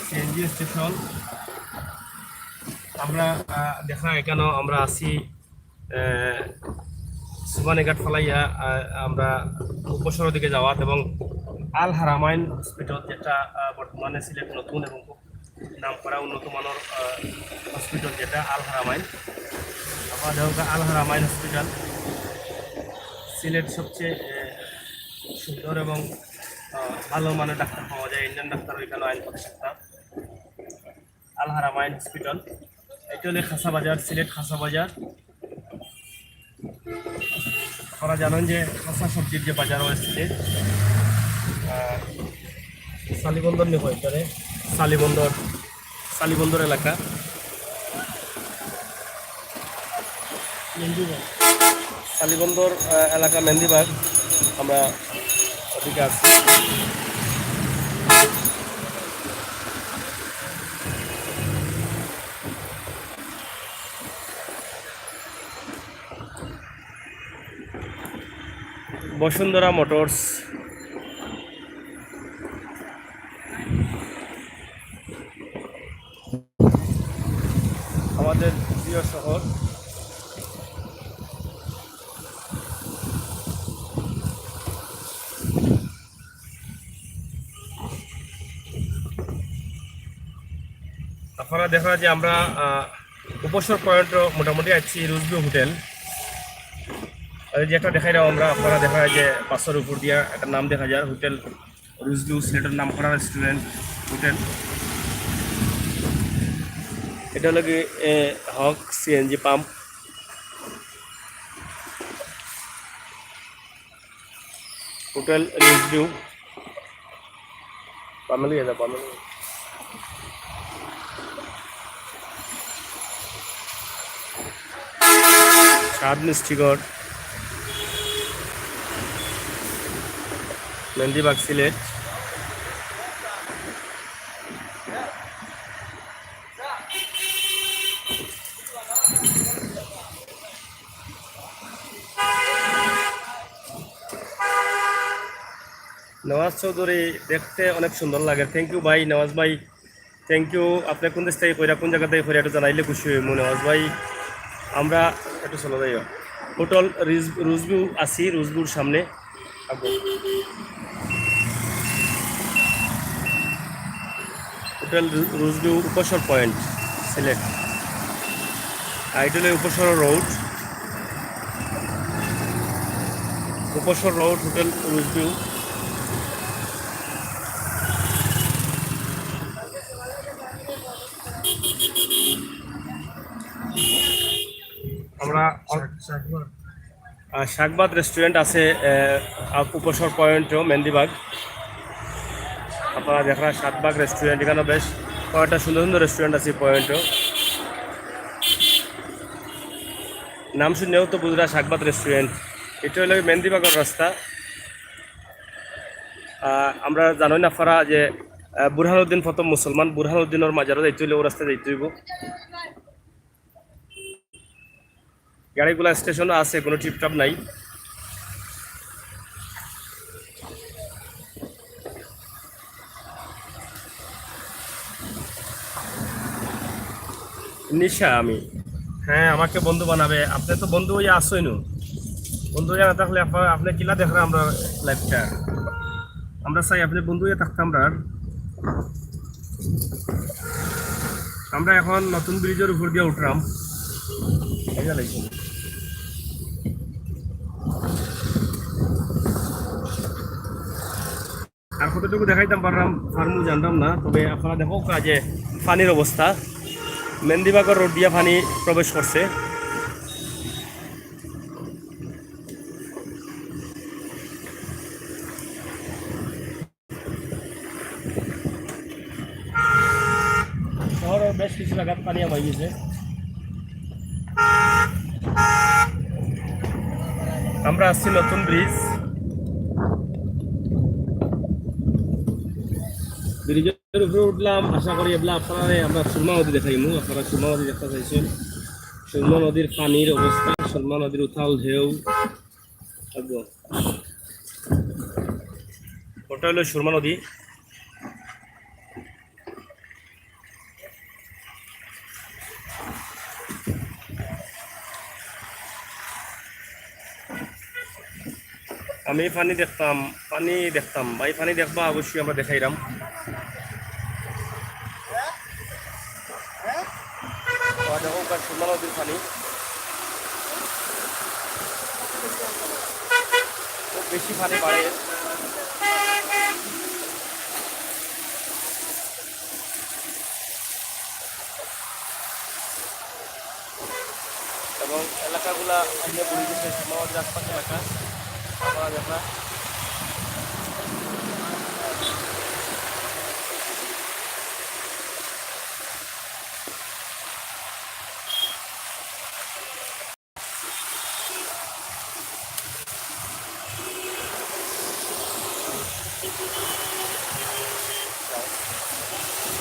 CNG station. আমরা আহ, দেখা এখানে আমরা আছি আহ, সুবহানীঘাট ফালাইয়া আহ, আমরা উপসর দিকে যাওয়াত, এবং আল হারামাইন হসপিটাল যেটা আহ, বর্তমানে সিলেট নতুন এবং খুব নাম করা উন্নত মানের আহ, হসপিটাল, যেটা আল হারামাইন। আপনারা দেখুন আল হারামাইন হসপিটাল সিলেট সবচেয়ে আহ, সুন্দর এবং আহ, ভালো মানের ডাক্তার পাওয়া যায়, ইন্ডিয়ান ডাক্তার ওইখানে আইন প্রতিষ্ঠাতা। আল হারামাইন হসপিটাল। এটা হলো খাসা বাজার, সিলেট খাসা বাজার। আপনারা জানেন যে খাসা সবজির যে বাজার হয় সিলেট, আহ, সালিবন্দর নিয়ে হয়, মানে সালিবন্দর, সালিবন্দর এলাকা। কালীবন্দর আহ, এলাকা মেহেন্দিবাগ, আমরা ওদিকে আছি। বসুন্ধরা মোটরস, আমাদের প্রিয় শহর। আপনারা দেখা যে আমরা, আহ, উপসর পয়েন্টও মোটামুটি আছি, রুজভিউ হোটেল। আর এই যে একটা দেখাইলাম আমরা, আপনারা দেখা যায় যে বাসর উপর দিয়া একটা নাম দেখা যায়, হোটেল রুজভিউ, সিলেটের নাম করা রেস্টুরেন্ট, হোটেল। এটা হলো কি, এ, হক সিএনজি পাম্প। হোটেল রুজভিউ। পামেলি এটা, পামেলি। সাত মিষ্টিঘর, মেহেন্দিবাগ, সিলেট। নওয়াজ চৌধুরী, দেখতে অনেক সুন্দর লাগে। Thank you ভাই, নওয়াজ ভাই, thank you। আপনি কোন দেশ থেকে কইরা, কোন জায়গা থেকে কইরা, একটু জানাইলে খুশি হইমু নওয়াজ ভাই। আমরা একটু চলে যাই, হোটেল রুজ-, রুজভিউ আছি, রুজভিউর সামনে। হোটেল রু-, রুজভিউ উপসর পয়েন্ট, সিলেট। আর এটা হলো উপসর রোড, উপসর রোড, হোটেল রুজভিউ। আমরা আহ, শাকবাদ রেস্টুরেন্ট আছে, আহ, আপ-, উপসর পয়েন্টও, মেহেন্দিবাগ। আপনারা দেখরা শাকবাদ রেস্টুরেন্ট, এখানে বেশ কয়েকটা সুন্দর সুন্দর রেস্টুরেন্ট আছে পয়েন্টও। নাম শুনলেও তো বুঝরা শাকবাদ রেস্টুরেন্ট। এটা হলো মেহেন্দিবাগর রাস্তা। আহ, আমরা জানি না আপনারা যে, আহ, বুরহানুদ্দিন প্রথম মুসলমান, বুরহানুদ্দিনর মাজারও যাইতে হইলে ও রাস্তায় যাইতে হইব। গাড়িগুলা স্টেশনে আছে, কোনো টিপটাপ নাই। নিশা আমি। হ্যাঁ, আমাকে বন্ধু বানাবে। আপনি তো বন্ধু হইয়া আসইন নু। বন্ধু হইয়া না থাকলে আপনা-, আপনি কিলা দেখরা আমরা লাইভটা? আমরা চাই আপনি বন্ধু হইয়া থাকতাম আর। আমরা এখন নতুন ব্রিজের উপর দিয়া উঠরাম। এই যে দেখুন। আর কতটুকু দেখাইতাম পাররাম, পারমু জানতাম না, তবে আপনারা দেখো কাজে পানির অবস্থা, মেহেন্দিবাগর রোড দিয়া পানি প্রবেশ করছে। শহরের বেশ কিছু জায়গাত পানি হয়ে গেছে। আমরা আসছি নতুন ব্রিজ, ব্রিজের উপরে উঠলাম। আশা করি এবলা আপনারা আমরা সুরমা নদী দেখাইমু। আপনারা সুরমা নদী দেখতে চাইছেন, সুরমা নদীর পানির অবস্থা, সুরমা নদীর উথাল ঢেউ। ওটা হলো সুরমা নদী। আমি পানি দেখতাম, পানি দেখতাম, ভাই পানি দেখবা অবশ্যই আমরা দেখাইরাম। ওই দেখো, ওখানে সুরমা নদীর পানি, খুব বেশি পানি বাড়ে। এবং এলাকাগুলা সামনে পড়ে গেছে, সুরমা নদীর আশপাশ এলাকা। আপনারা দেখরা।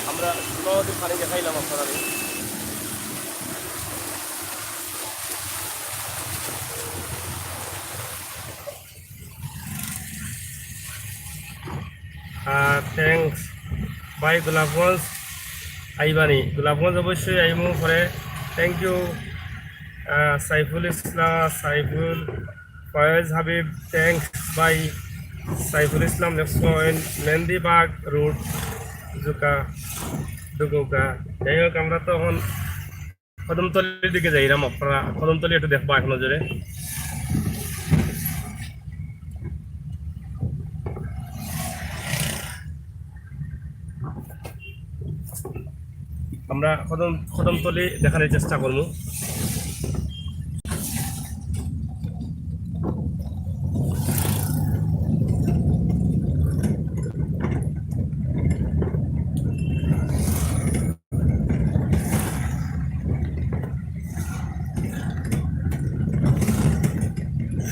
আমরা সুরমা নদীর পানি দেখাইলাম আপনারা। থ্যাংকস ভাই। গোলাপগঞ্জ আইবানি? গোলাপগঞ্জ অবশ্যই আইমু পরে। Thank you. Saiful Islam, Saiful, Faiz Habib, thanks ভাই। সাইফুল ইসলাম লেখছইন মেহেন্দিবাগ রোড, জুকা, দুগৌকা। যাই হোক, আমরা তো এখন কদমতলির দিকে যাইরাম। আপনারা কদমতলি একটু দেখবা এক নজরে। আমরা কদম কদমতলি দেখানোর চেষ্টা করবো।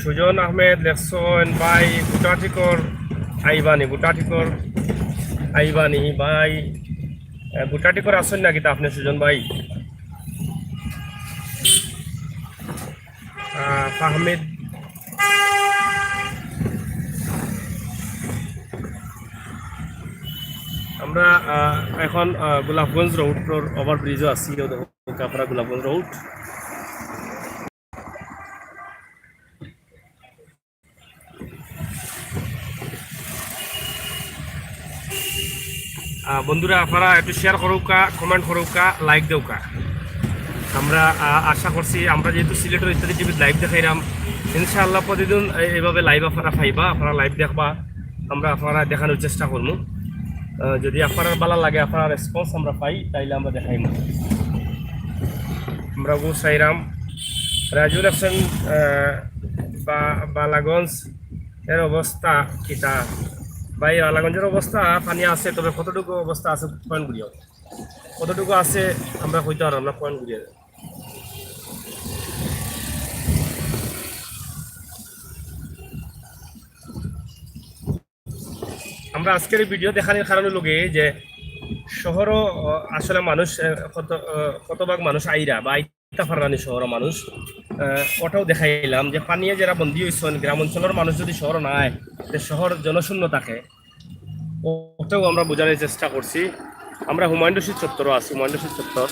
সুজন আহমেদ লেখছইন, ভাই ভুটাটিকর আইবানি, ভুটাটিকর আইবানি ভাই। আহ, ভুটাটিকর আছইন নাকি তা আপনি সুজন ভাই? আহ, ফাহমিদ, আমরা আহ, এখন আহ, গোলাপগঞ্জ রোডর ওভারব্রিজও আছি। এই দেখো, কাপড়া গোলাপগঞ্জ রোড। আহ, বন্ধুরা, আপনারা একটু শেয়ার করুকা, কমেন্ট করুকা, লাইক দেউকা। আমরা আহ, আশা করছি, আমরা যেহেতু সিলেটর ইত্যাদি টিভিত লাইভ দেখাইরাম, ইনশাআল্লাহ প্রতিদিন এই- এইভাবে লাইভ আপনারা পাইবা, আপনারা লাইভ দেখবা, আমরা আপনারা দেখানোর চেষ্টা করবো। আহ, যদি আপনারা ভালা লাগে, আপনারা রেসপন্স আমরা পাই, তাইলে আমরা দেখাইমু। আমরা গুছাইরাম। রাজু লেখছইন, আহ, বা- বালাগঞ্জ এর অবস্থা কিতা? ভাই, বালাগঞ্জের অবস্থা পানি আছে, তবে কতটুকু অবস্থা আছে পয়েন্ট করিও, কতটুকু আছে আমরা কইতে পারলাম না পয়েন্ট করিও। আমরা আজকের এই ভিডিও দেখানোর কারণ হলো গিয়ে যে শহরও, আহ, আসলে মানুষ, আহ, কত, আহ, কতভাগ মানুষ আইরা বা আইতা পাররানি শহরও মানুষ, আহ, ওটাও দেখাইলাম যে পানিয়ে যারা বন্দী হইছইন, গ্রাম অঞ্চলের মানুষ যদি শহর না আয়, তো শহর জনশূন্য থাকে, ওটাও আমরা বোঝানোর চেষ্টা করছি। আমরা হুমায়ুন রশিদ চত্বরও আছি, হুমায়ুন রশিদ চত্বর,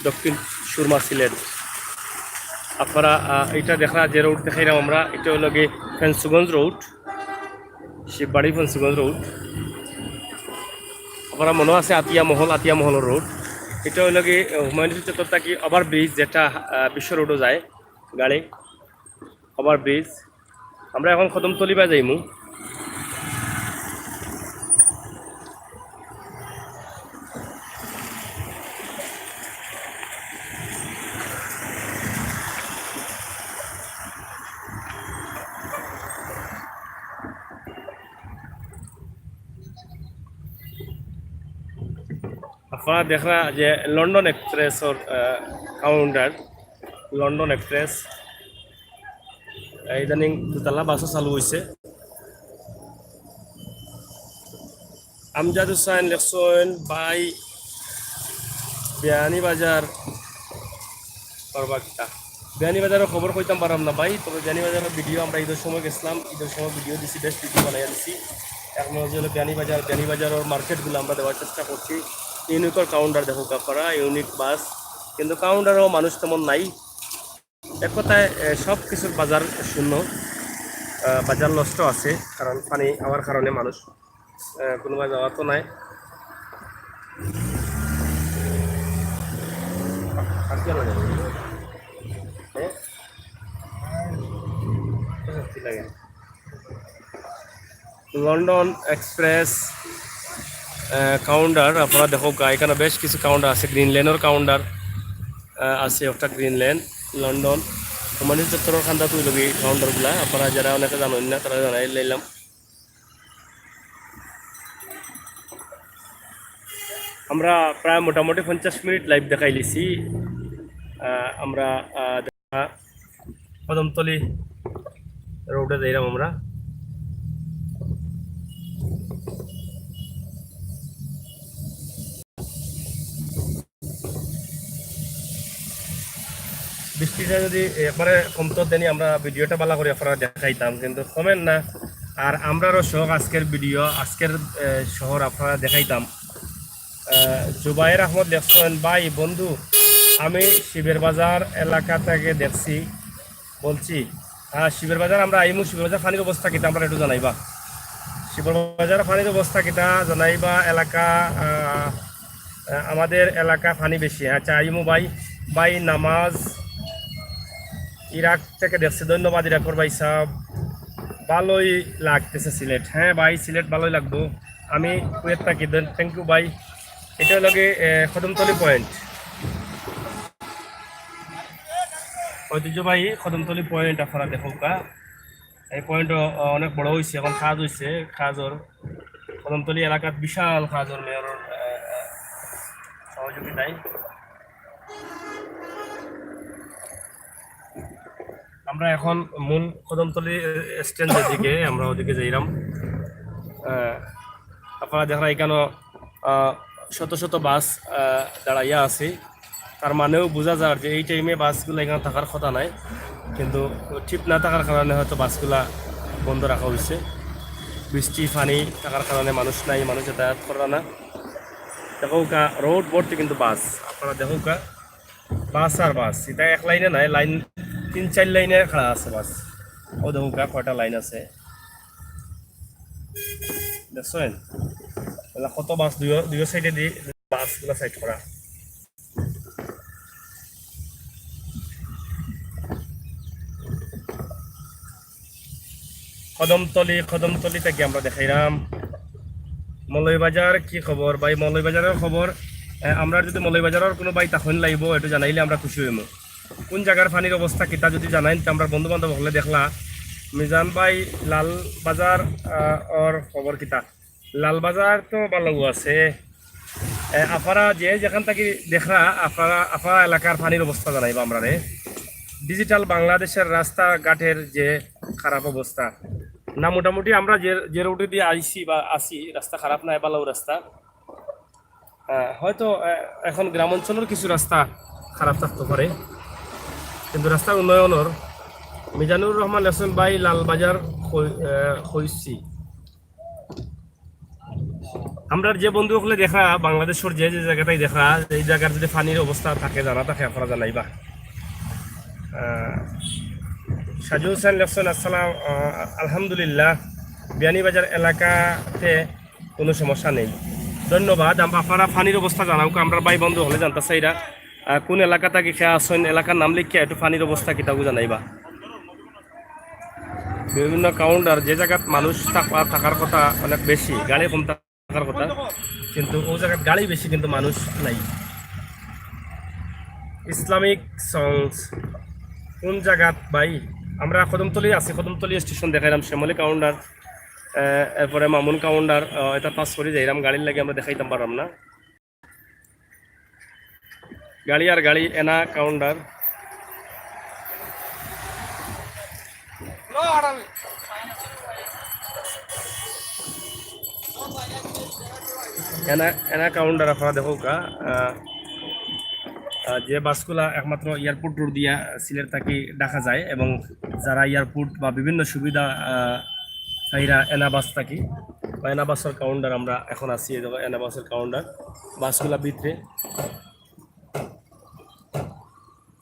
দক্ষিণ সুরমা সিলেট। আপনারা, আহ, এটা দেখরা যে রোড দেখাইলাম আমরা, এটা হলো গিয়ে ফেঞ্চুগঞ্জ রোড, শিববাড়ি ফেঞ্চুগঞ্জ রোড। আপনারা মনে আছে আতিয়া মহল, আতিয়া মহলর রোড। এটা হলো গিয়ে, আহ, হুমায়ুন রশিদ চত্বর থাকি ওভার ব্রিজ, যেটা আহ, বিশ্ব রোডও যায় গাড়ি, ওভার ব্রিজ। আমরা এখন কদমতলি বায় যাইমু। আপনারা দেখরা যে লন্ডন এক্সপ্রেসর, আহ, কাউন্টার, লন্ডন এক্সপ্রেস। ইদানিং দুতলা বাসও চালু হইছে। আমজাদ হুসাইন লেখছইন, ভাই বিয়ানীবাজার করবা কিতা? বিয়ানীবাজারর খবর কইতাম পারলাম না ভাই, তবে বিয়ানীবাজারর ভিডিও আমরা ঈদর সময় গেছিলাম, ঈদর সময় ভিডিও দিছি, বেশ ভিডিও বানাইয়া দিছি। এখন হচ্ছে হলো বিয়ানীবাজার, বিয়ানীবাজারর মার্কেটগুলো আমরা দেওয়ার চেষ্টা করছি। ইউনিকর কাউন্টার দেখো কাপড়া, ইউনিক বাস, কিন্তু কাউন্টারও মানুষ তেমন নাই। এক কথায়, এ, সব কিছুর বাজার শূন্য, আহ, বাজার নষ্ট আছে, কারণ পানি হওয়ার কারণে মানুষ, আহ, কোনোবা যাওয়া তো নাই। আর কি আনা যাবে? হ্যাঁ? কি লাগে? লন্ডন এক্সপ্রেস, আহ, কাউন্টার, আপনারা দেখো গা, এখানে বেশ কিছু কাউন্টার আছে, গ্রিন লেনর কাউন্টার, আহ, আছে একটা গ্রিন লেন, লন্ডন। হুমায়ুন চত্বরর কান্দাত অইলো গি কাউন্টারগুলা, আপনারা যারা অনেকে জানেন না, তারা জানাই লাইলাম। আমরা প্রায় মোটামুটি পঞ্চাশ মিনিট লাইভ দেখাইলিছি। আহ, আমরা, আহ, দেখা কদমতলি রোডে যাইরাম আমরা। বৃষ্টিটা যদি একবারে কমতো, then আমরা ভিডিওটা ভালা করি আপনারা দেখাইতাম, কিন্তু কমের না। আর আমরারও শখ আজকের ভিডিও, আজকের, এ, শহর আপনারা দেখাইতাম। এ, জুবায়ের আহমদ লেখছেন, "ভাই বন্ধু, আমি শিবের বাজার এলাকা থেকে দেখছি, বলছি।" হ্যাঁ, শিবের বাজার আমরা আইমু, শিবের বাজার পানির অবস্থা কিতা আমরা একটু জানাইবা। শিবের বাজার পানির অবস্থা কিতা জানাইবা, এলাকা, আহ, আহ, আমাদের এলাকা পানি বেশি। আচ্ছা, আইমু ভাই, ভাই নামাজ ইরাক থেকে দেখছি, ধন্যবাদ ইরাকর ভাই সাহেব। ভালোই লাগতেছে সিলেট। হ্যাঁ ভাই, সিলেট ভালোই লাগবো। আমি কুয়েত থাকি, থ্যাংক ইউ ভাই। এটা হলো গিয়ে, এ, কদমতলি পয়েন্ট। ঐতিহ্যবাহী কদমতলি পয়েন্ট আপনারা দেখুন কা। এই পয়েন্ট, আহ, অনেক বড় হইছে, এখন কাজ হইছে, কাজর কদমতলি এলাকাত বিশাল কাজর মেয়রর, আহ, আহ, সহযোগিতায়। আমরা এখন মূল কদমতলি, আহ, স্ট্যান্ডের দিকে, আমরা ওদিকে যাইরাম। আহ, আপনারা দেখরা এখানো, আহ, শত শত বাস, আহ, দাঁড়াইয়া আছে। তার মানেও বোঝা যার যে এই টাইমে বাসগুলা এখানো থাকার কথা নাই, কিন্তু টিপ না থাকার কারণে হয়তো বাসগুলা বন্ধ রাখা হইছে। বৃষ্টি পানি থাকার কারণে মানুষ নাই, মানুষ যাতায়াত করা না। দেখো কা, রোড ভর্তি কিন্তু বাস, আপনারা দেখো কা, বাস আর বাস। এটা এক লাইনে নাই, লাইন তিন চার লাইনে খাড়া আছে বাস। ও দেখো কা, কয়টা লাইন আছে, দেখছেন? তাহলে কত বাস দুইও, দুইও সাইডে দি বাসগুলা সাইড করা। কদমতলি, কদমতলি থাকি আমরা দেখাইরাম। মৌলভীবাজার কি খবর ভাই? মৌলভীবাজারের খবর, এ, আমরা যদি মৌলভীবাজারের কোনো ভাই তখন লাইব, একটু জানাইলে আমরা খুশি হইমু। কোন জায়গার পানির অবস্থা কিতা যদি জানাইন, তো আমরা বন্ধু বান্ধব হলে দেখলা, মিজান ভাই, লালবাজার, আহ, ওর খবর কিতা? লালবাজার তো ভালো আছে। এ, আফারা যে যেখান থাকি দেখরা, আফারা, আফারা এলাকার পানির অবস্থা জানাইবা আমরারে। ডিজিটাল বাংলাদেশের রাস্তাঘাটের যে খারাপ অবস্থা, না মোটামুটি আমরা যে, যে রোডে দিয়ে আইছি বা আসি, রাস্তা খারাপ নাই, ভালো রাস্তা। আহ, হয়তো, আহ, এখন গ্রাম অঞ্চলের কিছু রাস্তা খারাপ থাকতে পারে, কিন্তু রাস্তার উন্নয়নর মিজানুর রহমান লেখছেন, ভাই লালবাজার কই-, আহ, কইছি। আমরা যে বন্ধু হকলে দেখা, বাংলাদেশের যে যে জায়গাটাই দেখা, এই জায়গার যদি পানির অবস্থা থাকে, জানা থাকে, আপনারা জানাইবা। আহ, সাজু হোসেন লেখছেন, আসসালাম, আহ, আলহামদুলিল্লাহ, বিয়ানীবাজার এলাকাতে কোনো সমস্যা নেই। ধন্যবাদ। আম-, আপনারা পানির অবস্থা জানাও, আমরা ভাই বন্ধু হলে জানতে চাইরা, আহ, কোন এলাকা থাকি কে আছেন, এলাকার নাম লিখিয়া একটু পানির অবস্থা কিতাবু জানাইবা। বিভিন্ন কাউন্টার, যে জায়গাত মানুষ থাকা, থাকার কথা অনেক বেশি, গাড়ি কম থাকার কথা, কিন্তু ও জায়গাত গাড়ি বেশি কিন্তু মানুষ নাই। ইসলামিক সংস কোন জায়গাত ভাই? আমরা কদমতলি আছি, কদমতলি স্টেশন দেখাইলাম, শ্যামলী কাউন্টার, আহ, এরপরে মামুন কাউন্টার, আহ, এটা পাস করি যাইলাম, গাড়ির লাগি আমরা দেখাইতাম পারলাম না। গাড়ি আর গাড়ি, এনা কাউন্টার। এনা, এনা কাউন্টার আপনারা দেখো কা, আহ, আহ, যে বাসগুলা একমাত্র এয়ারপোর্ট রোড দিয়া সিলেট থাকি ঢাকা যায়, এবং যারা এয়ারপোর্ট বা বিভিন্ন সুবিধা, আহ, চাইরা এনা বাস থাকি, বা এনা বাসের কাউন্টার আমরা এখন আছি, এই দেখো এনা বাসের কাউন্টার, বাসগুলা ভিতরে।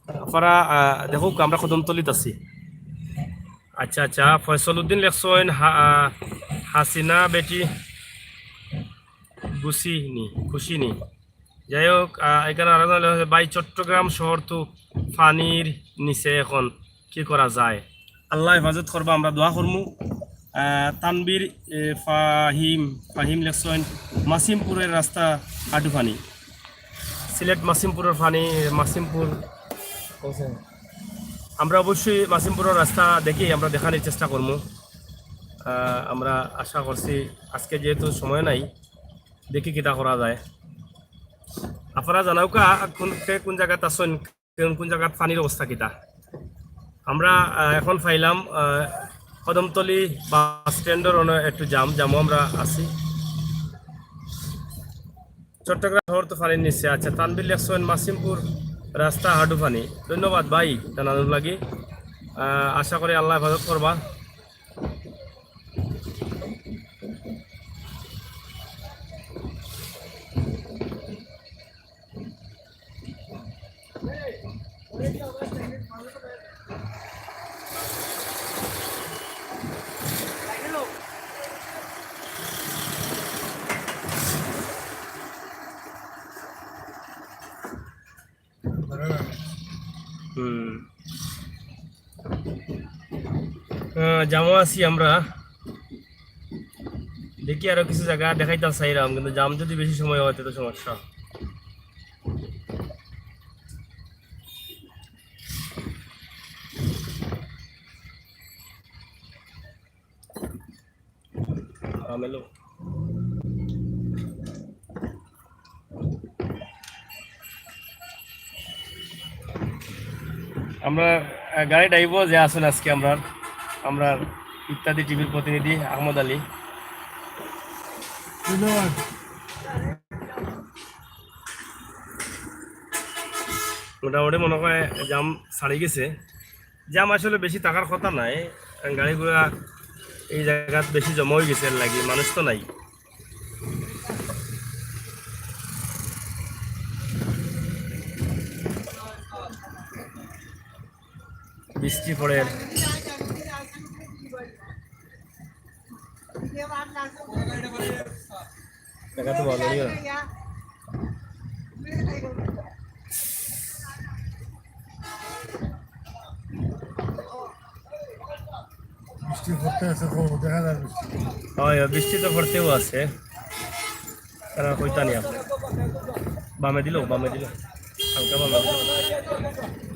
আপনারা, আহ, দেখো, আমরা কদমতলিত আছি। আচ্ছা, আচ্ছা, ফয়সল উদ্দিন লেখছেন, হা-, আহ, হাসিনা বেটি গুছি নি, খুশি নি। যাই হোক, আহ, এখানে আরো জন লেখছে, ভাই, চট্টগ্রাম শহর তো পানির নিচে এখন, কি করা যায়? আল্লাহ হেফাজত করবা, আমরা দোয়া করমু। আহ, তানবীর, এ, ফাহিম, ফাহিম লেখছেন, মাসিমপুরের রাস্তা হাঁটু পানি। সিলেট মাসিমপুরের পানি, মাসিমপুর, আমরা অবশ্যই মাসিমপুরের রাস্তা দেখি, আমরা দেখানোর চেষ্টা করমু। আহ, আমরা আশা করছি আজকে যেহেতু সময় নাই, দেখি কিতা করা যায়। আপনারা জানাও কা কোন, কে কোন জায়গাত আছেন, কোন, কোন জায়গাত পানির অবস্থা কিতা। আমরা, আহ, এখন পাইলাম, আহ, কদমতলি বাস স্ট্যান্ডের অনে একটু জাম, জামও আমরা আছি। চট্টগ্রাম শহর তো পানির নিচে। আচ্ছা, তানভীর লেখছেন, মাসিমপুর রাস্তা হাঁটু পানি। ধন্যবাদ ভাই জানানোর লাগি। আহ, আশা করি আল্লাহ হেফাজত করবা। আহ, জামও আছি আমরা। দেখি আরো কিছু জাগা দেখাইতাম চাইরাম, কিন্তু জাম যদি বেশি সময় হয়, তে তো সমস্যা। আমেলো। আমরা, আহ, গাড়ি ড্রাইভার যে আছেন আজকে আমরা, আমরা ইত্যাদি টিভির প্রতিনিধি আহমদ আলী। ধন্যবাদ। মোটামুটি মনে হয় জাম ছাড়ি গেছে। জাম আসলে বেশি থাকার কথা নাই, গাড়ি ঘোড়া এই জায়গাত বেশি জমা হয়ে গেছে, এর লাগি মানুষ তো নাই। বৃষ্টি পড়ে। দেখা তো ভালো লাগে না। বৃষ্টি পড়তে আছে, খুব দেখা যায় বৃষ্টি। হয়, বৃষ্টি তো পড়তেও আছে। তারা কইতা নি আপনি। বামে দিল, বামে দিল। হালকা বামে দিল।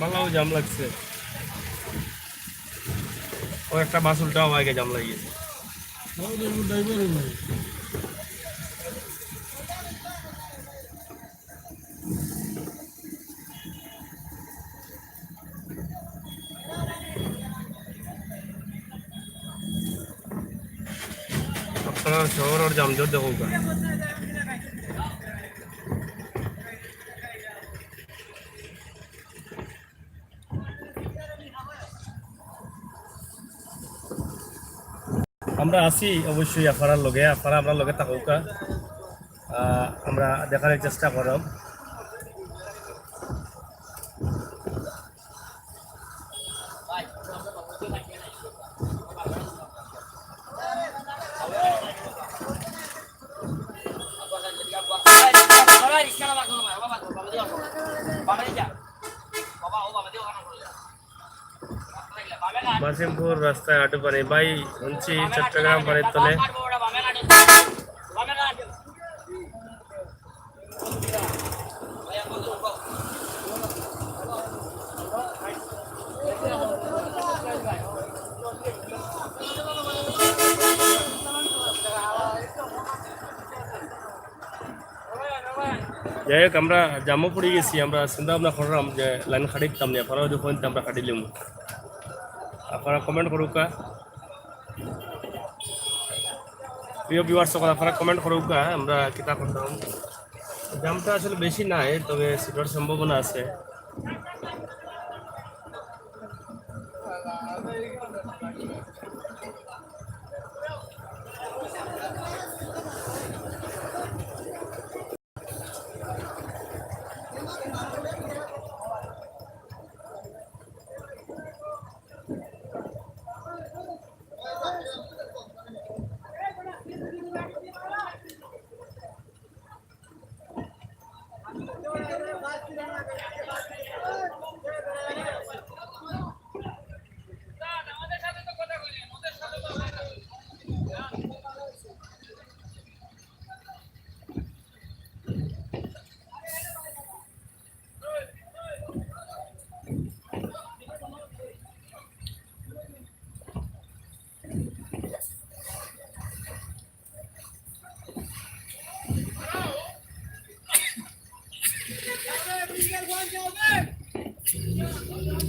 ভালো জাম লাগছে। ও একটা বাস উল্টা হওয়া আগে জাম লাগিয়েছে। আপনারা শহর আর জামজট দেখো। আমরা আছি অবশ্যই আপনারার লগে, আপনারা আমরার লগে থাকউক্কা। আহ, আমরা দেখার চেষ্টা করব। মাসিমপুর রাস্তায় আটু পানি। ভাই, হুনছি চট্টগ্রাম পানির তলে। যাই হোক, আমরা জামো পড়ি গেছি, আমরা চিন্তা ভাবনা করলাম যে লাইন কাটিতাম না, আপনারা যদি কইন তে আমরা কাটিলিমু। আপনারা comment করউক্কা। প্রিয় viewers সকল, আপনারা comment করউক্কা, আমরা কিতা করতাম। জামটা আসলে বেশি নাই, তবে সিটর সম্ভাবনা আছে।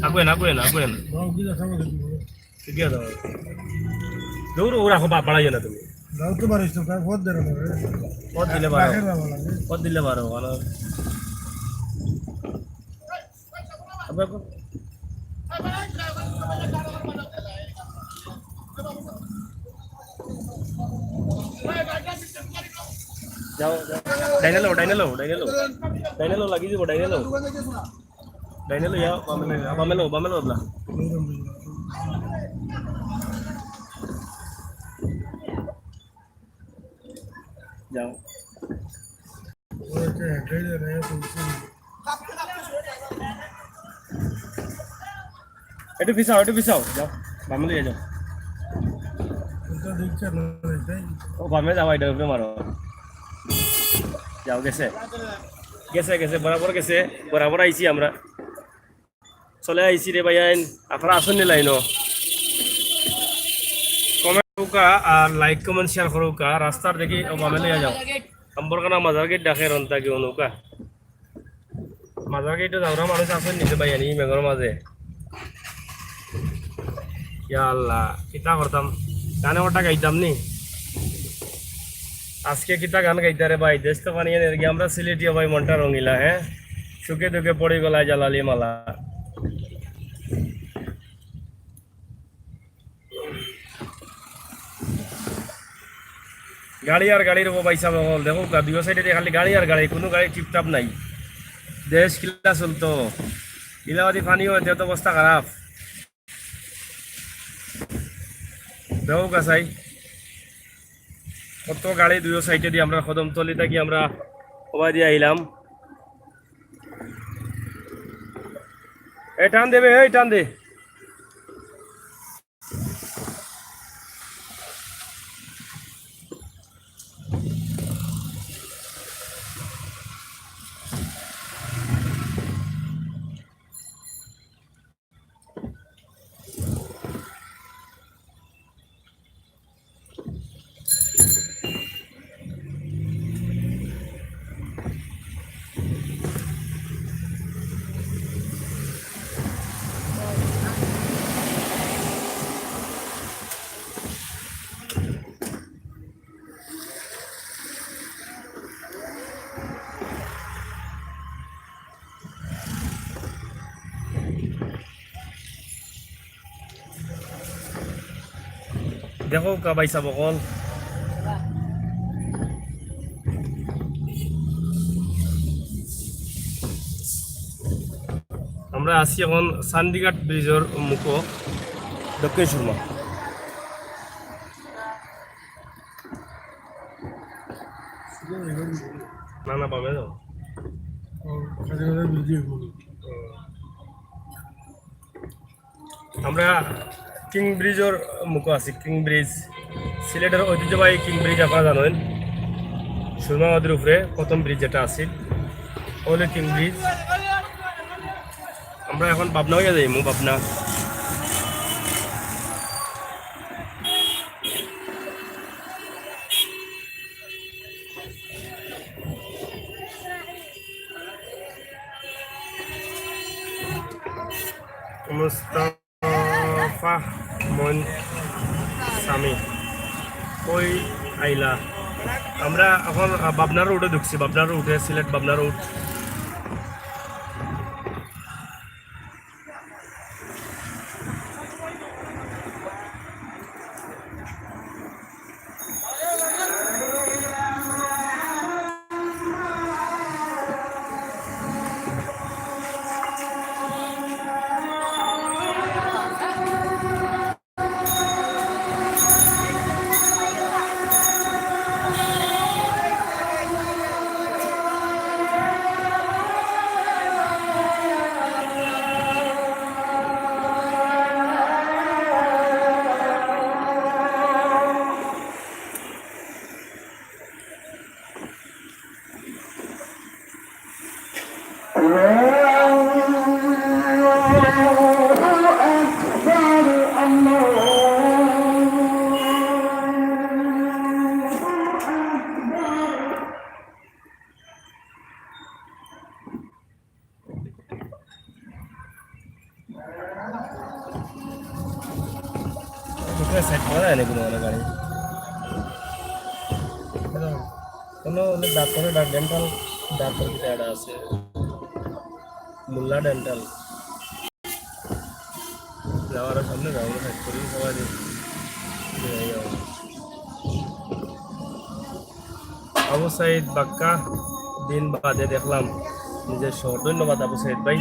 আগুয়েন, আগুয়েন, আগুয়েন। ঠিক আছে। দৌড়, ওরা খুব বাড়াইও না তুমি। যাও তো পারিস তো, তার পথ ধরে নেবে। পথ দিলে পারো। বাঘের বাবা লাগে। পথ দিলে পারো, ভালো। আবার কো- যাও, যাও। ডাইনে লও, ডাইনে লও, ডাইনে লও। ডাইনে লও, লাগি যাব, ডাইনে লও। ডাইনে লও, ইয়া, বামে লও, বামে লও, বামে লও, এবলা। যাও। একটু পিছাও, একটু পিছাও, যাও, বামে লইয়া যাও। ও বামে যাও, এটা উপরে মারো। যাও, গেছে, গেছে, গেছে, বরাবর গেছে, বরাবর আইছি আমরা। চলে আইছি রে ভাইয়াইন, আপনারা আছইন নি লাইনো? Comment করউক্কা আর like, comment, share করউক্কা। রাস্তার দেখি ও বামে লইয়া যাও। আম্বরখানা মাজার গেট ডাকে রন্তা কি অনুকা। মাজার গেটো যাওরা মানুষ আছইন নি রে ভাইয়াইন ই মেঘর মাঝে? ইয়া আল্লাহ, কিতা করতাম? গানে ওটা গাইতাম নি? আজকে কিতা গান গাইতা রে ভাই? দেশ তো পানি এনে গিয়া আমরা সিলেটিয়া ভাই মনটা রঙিলা, হ্যাঁ? সুখে দুঃখে পড়ি গলায় জালালি মালা। গাড়ি আর গাড়ির অবো ভাইসাব অকল, দেখউক্কা, দুইও সাইডে দিয়া খালি গাড়ি আর গাড়ি, কুনু গাড়ি টিপটাপ নাই। দেশ কিলা চলতো, ইলাবাদি পানি অইতে তো অবস্থা খারাপ। দেখউক্কা চাই, কত গাড়ি দুইও সাইডে দিয়া আমরা কদমতলি থাকি আমরা ওবায়দি আইলাম। এ টান দে বে, এই টান দে। দেখউক্কা ভাইসাব অকল, আমরা আছি এখন চান্দিঘাট ব্রিজর মুখো, দক্ষিণ সুরমা। না, না, বামে যাও। আমরা কিং ব্রিজর মুখো আছি, কিং ব্রিজ। সিলেটর ঐতিহ্যবাহী কিং ব্রিজ আপনারা জানইন, সুরমা নদীর উপরে প্রথম ব্রিজ যেটা আছে, অউ অইলো কিং ব্রিজ। আমরা এখন পাবনা অইয়া যাইমু, পাবনা। মুস্তাফা মইন সামি, কই আইলা? আমরা এখন, আহ, পাবনা রোডে ঢুকছি, পাবনা রোডে, সিলেট পাবনা রোড। ভিতরে সেট করা যায় না কোনো মানে গাড়ি। কোনো ডাক্তারের, ডেন্টাল ডাক্তার কিতা একটা আছে, মোল্লা ডেন্টাল। যাওয়ার সামনে যাওয়ার সেট করি সবাই। আবু সাইদ বাক্কা, দিন বাদে দেখলাম নিজের শহর। ধন্যবাদ আবু সাইদ ভাই,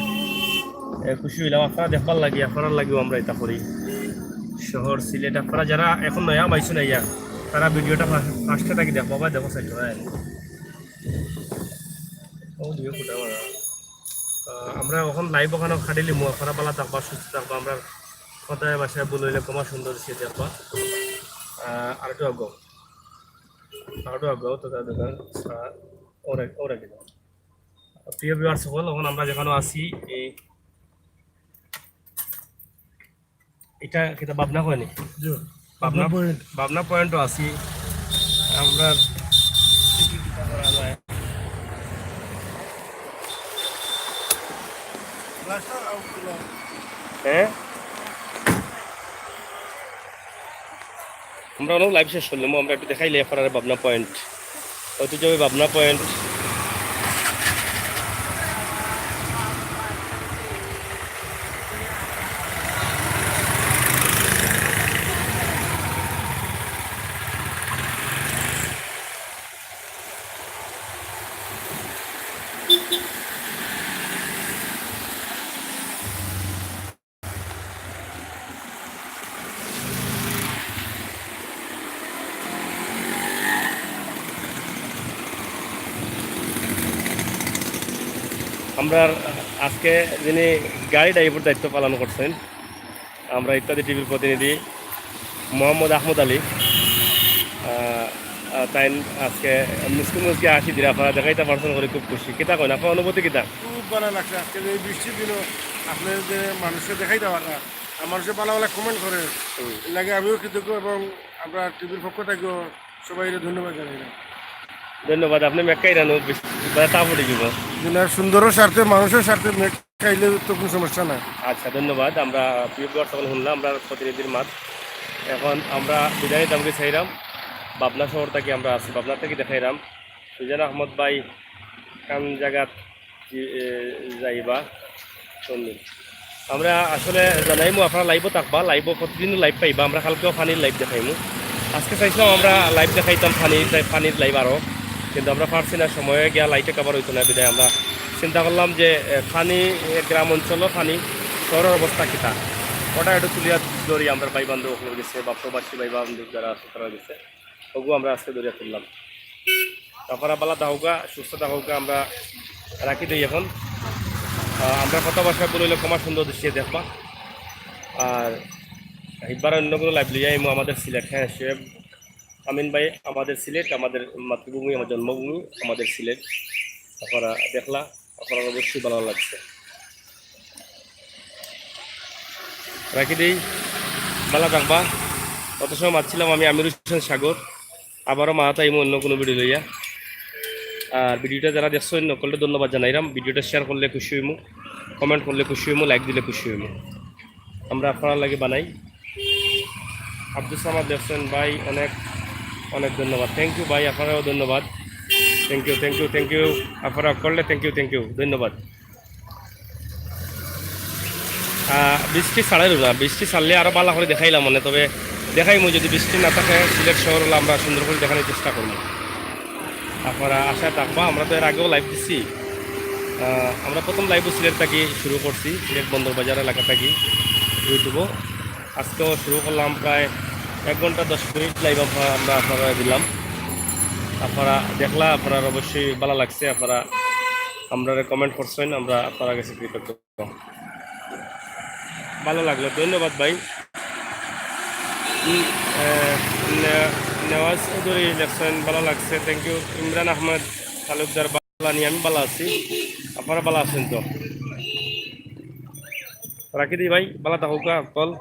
এ, খুশি অইলাম আপনারা দেখবার লাগি, আপনারার লাগিও আমরা ইতা করি। শহর সিলেট, আপনারা যারা এখন নয়া পাইছইন আইয়া, তারা ভিডিওটা ফার্স্টে থাকি দেখবা বা দেখো সাইড। ও ভিডিও ফুটা মারা। আহ, আমরা এখন লাইভ ওখানে খাটিলিমু, আপনারা ভালা থাকবা, সুস্থ থাকবা। আমরা কথায় ভাষায় ভুল অইলে ক্ষমা সুন্দর সে দেখবা। আহ, আর একটু আগাও, আর একটু আগাও তো দাদা, আহ, ওরা ওরা কি প্রিয় ভিউয়ার্স সকল, এখন আমরা যেখানে আছি, এই এটা কিতা ভাবনা কয়নি? জি। ভাবনা, ভাবনা পয়েন্ট। ভাবনা পয়েন্টও আছি। আমরা কি কি কিতা করা যায়? হ্যাঁ? আমরা অনেক লাইভ শেষ করলাম, আমরা একটু দেখাইলে আপনারা ভাবনা পয়েন্ট, ঐতিহ্যবাহী ভাবনা পয়েন্ট। আমরা আজকে যিনি গাড়ি ড্রাইভার দায়িত্ব পালন করছেন, আমরা ইত্যাদি টিভির প্রতিনিধি মোহাম্মদ আহমদ আলী, আহ, আহ, তাইন আজকে মুসকি মুসকি হাসি দিরা, আপনারা দেখাইতা পারছইন করি খুব খুশি। কিতা কইন, আপনার অনুভূতি কিতা? খুব ভালা লাগছে আজকে যে বৃষ্টির দিনও আপনি যে মানুষকে দেখাইতা পাররা, আর মানুষে ভালা ভালা কমেন্ট করে, হুম। এর লাগি আমিও কৃতজ্ঞ এবং আমরা টিভির পক্ষ থাকিও সবাইরে ধন্যবাদ জানাইলাম। ধন্যবাদ, আপনি মেঘ খাইরানো বেশ, মানে, তা পড়ে দিব। দিনের সুন্দরর স্বার্থে, মানুষের স্বার্থে মেঘ খাইলে তো কোনো সমস্যা নাই। আচ্ছা, ধন্যবাদ। আমরা প্রিয় ভিউয়ার্স সকল শুনলাম আমরা প্রতিনিধির মাত। এখন আমরা বিদায় নিতাম কি চাইরাম, পাবনা শহর থাকি আমরা আছি, পাবনা থাকি দেখাইরাম সুজান আহমদ ভাই কান জাগাত জি, এ, যাইবা। সুন্দর। আমরা আসলে জানাইমু, আপনারা লাইভও থাকবা, লাইভও প্রতিদিনও লাইভ পাইবা। আমরা কালকেও পানির লাইভ দেখাইমু। আজকে চাইছিলাম আমরা লাইভ দেখাইতাম পানির, তাই পানির লাইভ আরও, কিন্তু আমরা পারছি না, সময়ে গিয়া লাইটে কভার হইতো না, বিদায় আমরা চিন্তা করলাম যে, এ, পানি, এ, গ্রাম অঞ্চলও পানি, শহরের অবস্থা কিতা, ওটা একটু তুলিয়া ধরি আমরা ভাই বান্ধব ওগুলোর গেছে বা প্রবাসী ভাই বান্ধব যারা আছে তারা গেছে। ওগু আমরা আজকে ধরিয়া তুললাম। আপনারা ভালা থাকউক্কা, সুস্থ থাকউক্কা, আমরা রাখি দেই এখন। আহ, আমরা কথা ভাষা বললে ক্ষমা সুন্দর দৃষ্টিতে দেখবা। আর এবার অন্য কোনো লাইভ লইয়া আইমু আমাদের সিলেট, হ্যাঁ, শোয়েব আমিন ভাই, আমাদের সিলেট, আমাদের মাতৃভূমি, আমার জন্মভূমি, আমাদের সিলেট। আপনারা দেখলা, আপনার অবশ্যই ভালা লাগছে। রাখি দেই, ভালা থাকবা। অত সময় মাতছিলাম আমি আমির হোসেন সাগর, আবারও মাত আইমু অন্য কোনো ভিডিও লইয়া। আর ভিডিওটা যারা দেখছইন, সকলরে ধন্যবাদ জানাইলাম। ভিডিওটা শেয়ার করলে খুশি হইমু, কমেন্ট করলে খুশি হইমু, লাইক দিলে খুশি হইমু। আমরা আপনারার লাগি বানাই। আব্দুস সামাদ লেখছেন, "ভাই, অনেক অনেক ধন্যবাদ।" থ্যাংক ইউ ভাই, আপনারাও ধন্যবাদ। Thank you, thank you, thank you. আপনারা করলে থ্যাংক ইউ, থ্যাংক ইউ, ধন্যবাদ। আহ, বৃষ্টি ছাড়ের না, বৃষ্টি ছাড়লে আরও ভালা করি দেখাইলাম মানে, তবে দেখাইমু যদি বৃষ্টি না থাকে, সিলেট শহর হলো আমরা সুন্দর করি দেখানোর চেষ্টা করবো। আপনারা আশায় থাকবা, আমরা তো এর আগেও লাইভ দিছি। আহ, আমরা প্রথম লাইভও সিলেট থাকি শুরু করছি, সিলেট বন্দর বাজার এলাকা থাকি ইউটিউবও। আজকেও শুরু করলাম, প্রায় এক ঘন্টা দশ মিনিট লাইভ আমরা, আমরা আপনারা দিলাম। আপনারা দেখলা, আপনার অবশ্যই ভালা লাগছে, আপনারা আমরারে কমেন্ট করছেন, আমরা আপনারা গেছে কৃতজ্ঞ। ভালা লাগলো, ধন্যবাদ ভাই। উম, আহ, নে-, নেওয়াজ চৌধুরী লেখছেন, ভালা লাগছে, থ্যাংক ইউ। ইমরান আহমেদ তালুকদার, ভালা নি, আমি ভালা আছি, আপনারা ভালা আছেন তো? রাখি দিই ভাই, ভালা থাকউক্কা সকল।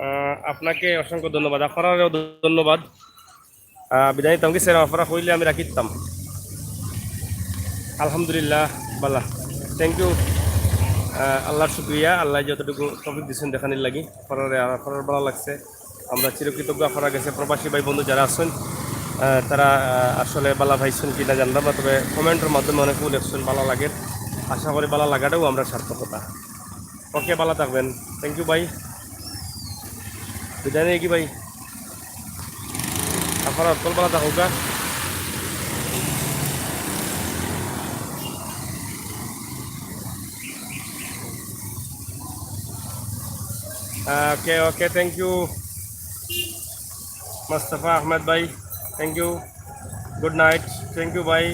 আহ, আপনাকে অসংখ্য ধন্যবাদ, আপনারারেও ধন্যবাদ। আহ, বিদায় নিতাম কি স্যার, আপনারা কইলে আমি রাখিতাম। আলহামদুলিল্লাহ, ভালা। Thank you. আহ, আল্লাহর শুক্রিয়া, আল্লাহ যতটুকু তৌফিক দিছেন দেখানির লাগি। আপনারারে, আপনারার ভালা লাগছে। আমরা চিরকৃতজ্ঞ আপনারার গেছে। প্রবাসী ভাই বন্ধু যারা আছেন, আহ, তারা, আহ, আসলে ভালা পাইছেন কি না জানলাম না, তবে কমেন্টের মাধ্যমে অনেকেউ লেখছেন ভালা লাগে। আশা করি ভালা লাগাটাও আমরা সার্থকতা। ওকে, ভালা থাকবেন। থ্যাংক ইউ ভাই। বিদায় নিয়ে কি ভাই? আপনারা সকল ভালা থাকউক্কা। ওকে, ওকে, thank you। মোস্তফা আহমেদ ভাই, thank you। Good night, thank you ভাই।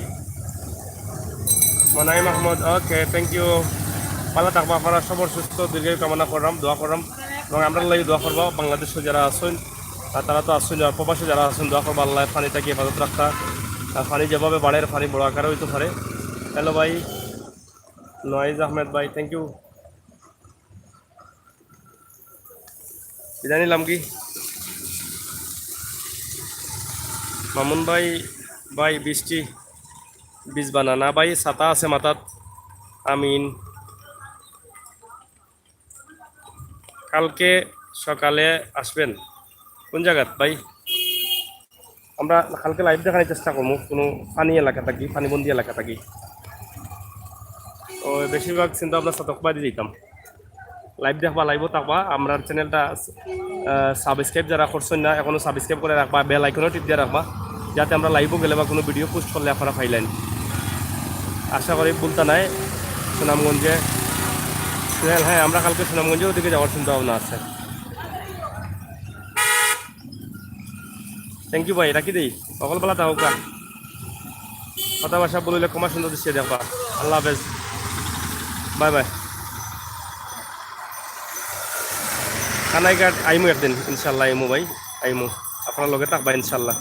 মোনাইম আহমদ, ওকে, thank you। ভালা থাকবা আপনারা, সবর সুস্থ দীর্ঘায়ু কামনা কররাম, দোয়া কররাম। এবং আমরার লাগি দোয়া করবা, বাংলাদেশো যারা আছইন, আর তারা তো আছইন, আর প্রবাসে যারা আছইন, দোয়া করবা আল্লায় পানি থাকি হেফাজত রাখতা। আর পানি যেভাবে বাড়ের, পানি বড় আকারে অইতো পারে। হ্যালো ভাই, নয়েজ আহমেদ ভাই, thank you। বিদায় নিলাম কি? মামুন ভাই, ভাই বৃষ্টি ভিজবা না? না ভাই, ছাতা আছে মাথাত। আমিন। কালকে সকালে আসবেন। কোন জাগাত ভাই? আমরা কালকে লাইভ দেখানোর চেষ্টা করবো কোনো পানি এলাকা থাকি, পানিবন্দী এলাকা থাকি। তো বেশিরভাগ চিন্তা ভাবনা সাতক বাদে দিতাম। লাইভ দেখবা, লাইভও থাকবা। আমরার চ্যানেলটা সাবস্ক্রাইব যারা করছইন না, এখনো সাবস্ক্রাইব করে রাখবা, বেল আইকনও টিপ দিয়া রাখবা, যাতে আমরা লাইভও গেলে বা কোনো ভিডিও পোস্ট করলে আপনারা পাইলেন। আশা করি ভুলতা নাই। সুনামগঞ্জে, হ্যাঁ, আমরা কালকে সুনামগঞ্জের ওদিকে যাওয়ার চিন্তা ভাবনা আছে। থ্যাংক ইউ ভাই, রাখি দেই। হকল ভালা থাকউক্কা। কথা ভাষা ভুল অইলে ক্ষমা সুন্দর দৃষ্টিতে দেখবা। আল্লাহ হাফেজ, বাই বাই। কানাইঘাট আইমু একদিন ইনশাল্লাহ, আইমু ভাই, আইমু। আপনার লগে থাকবা ইনশাল্লাহ।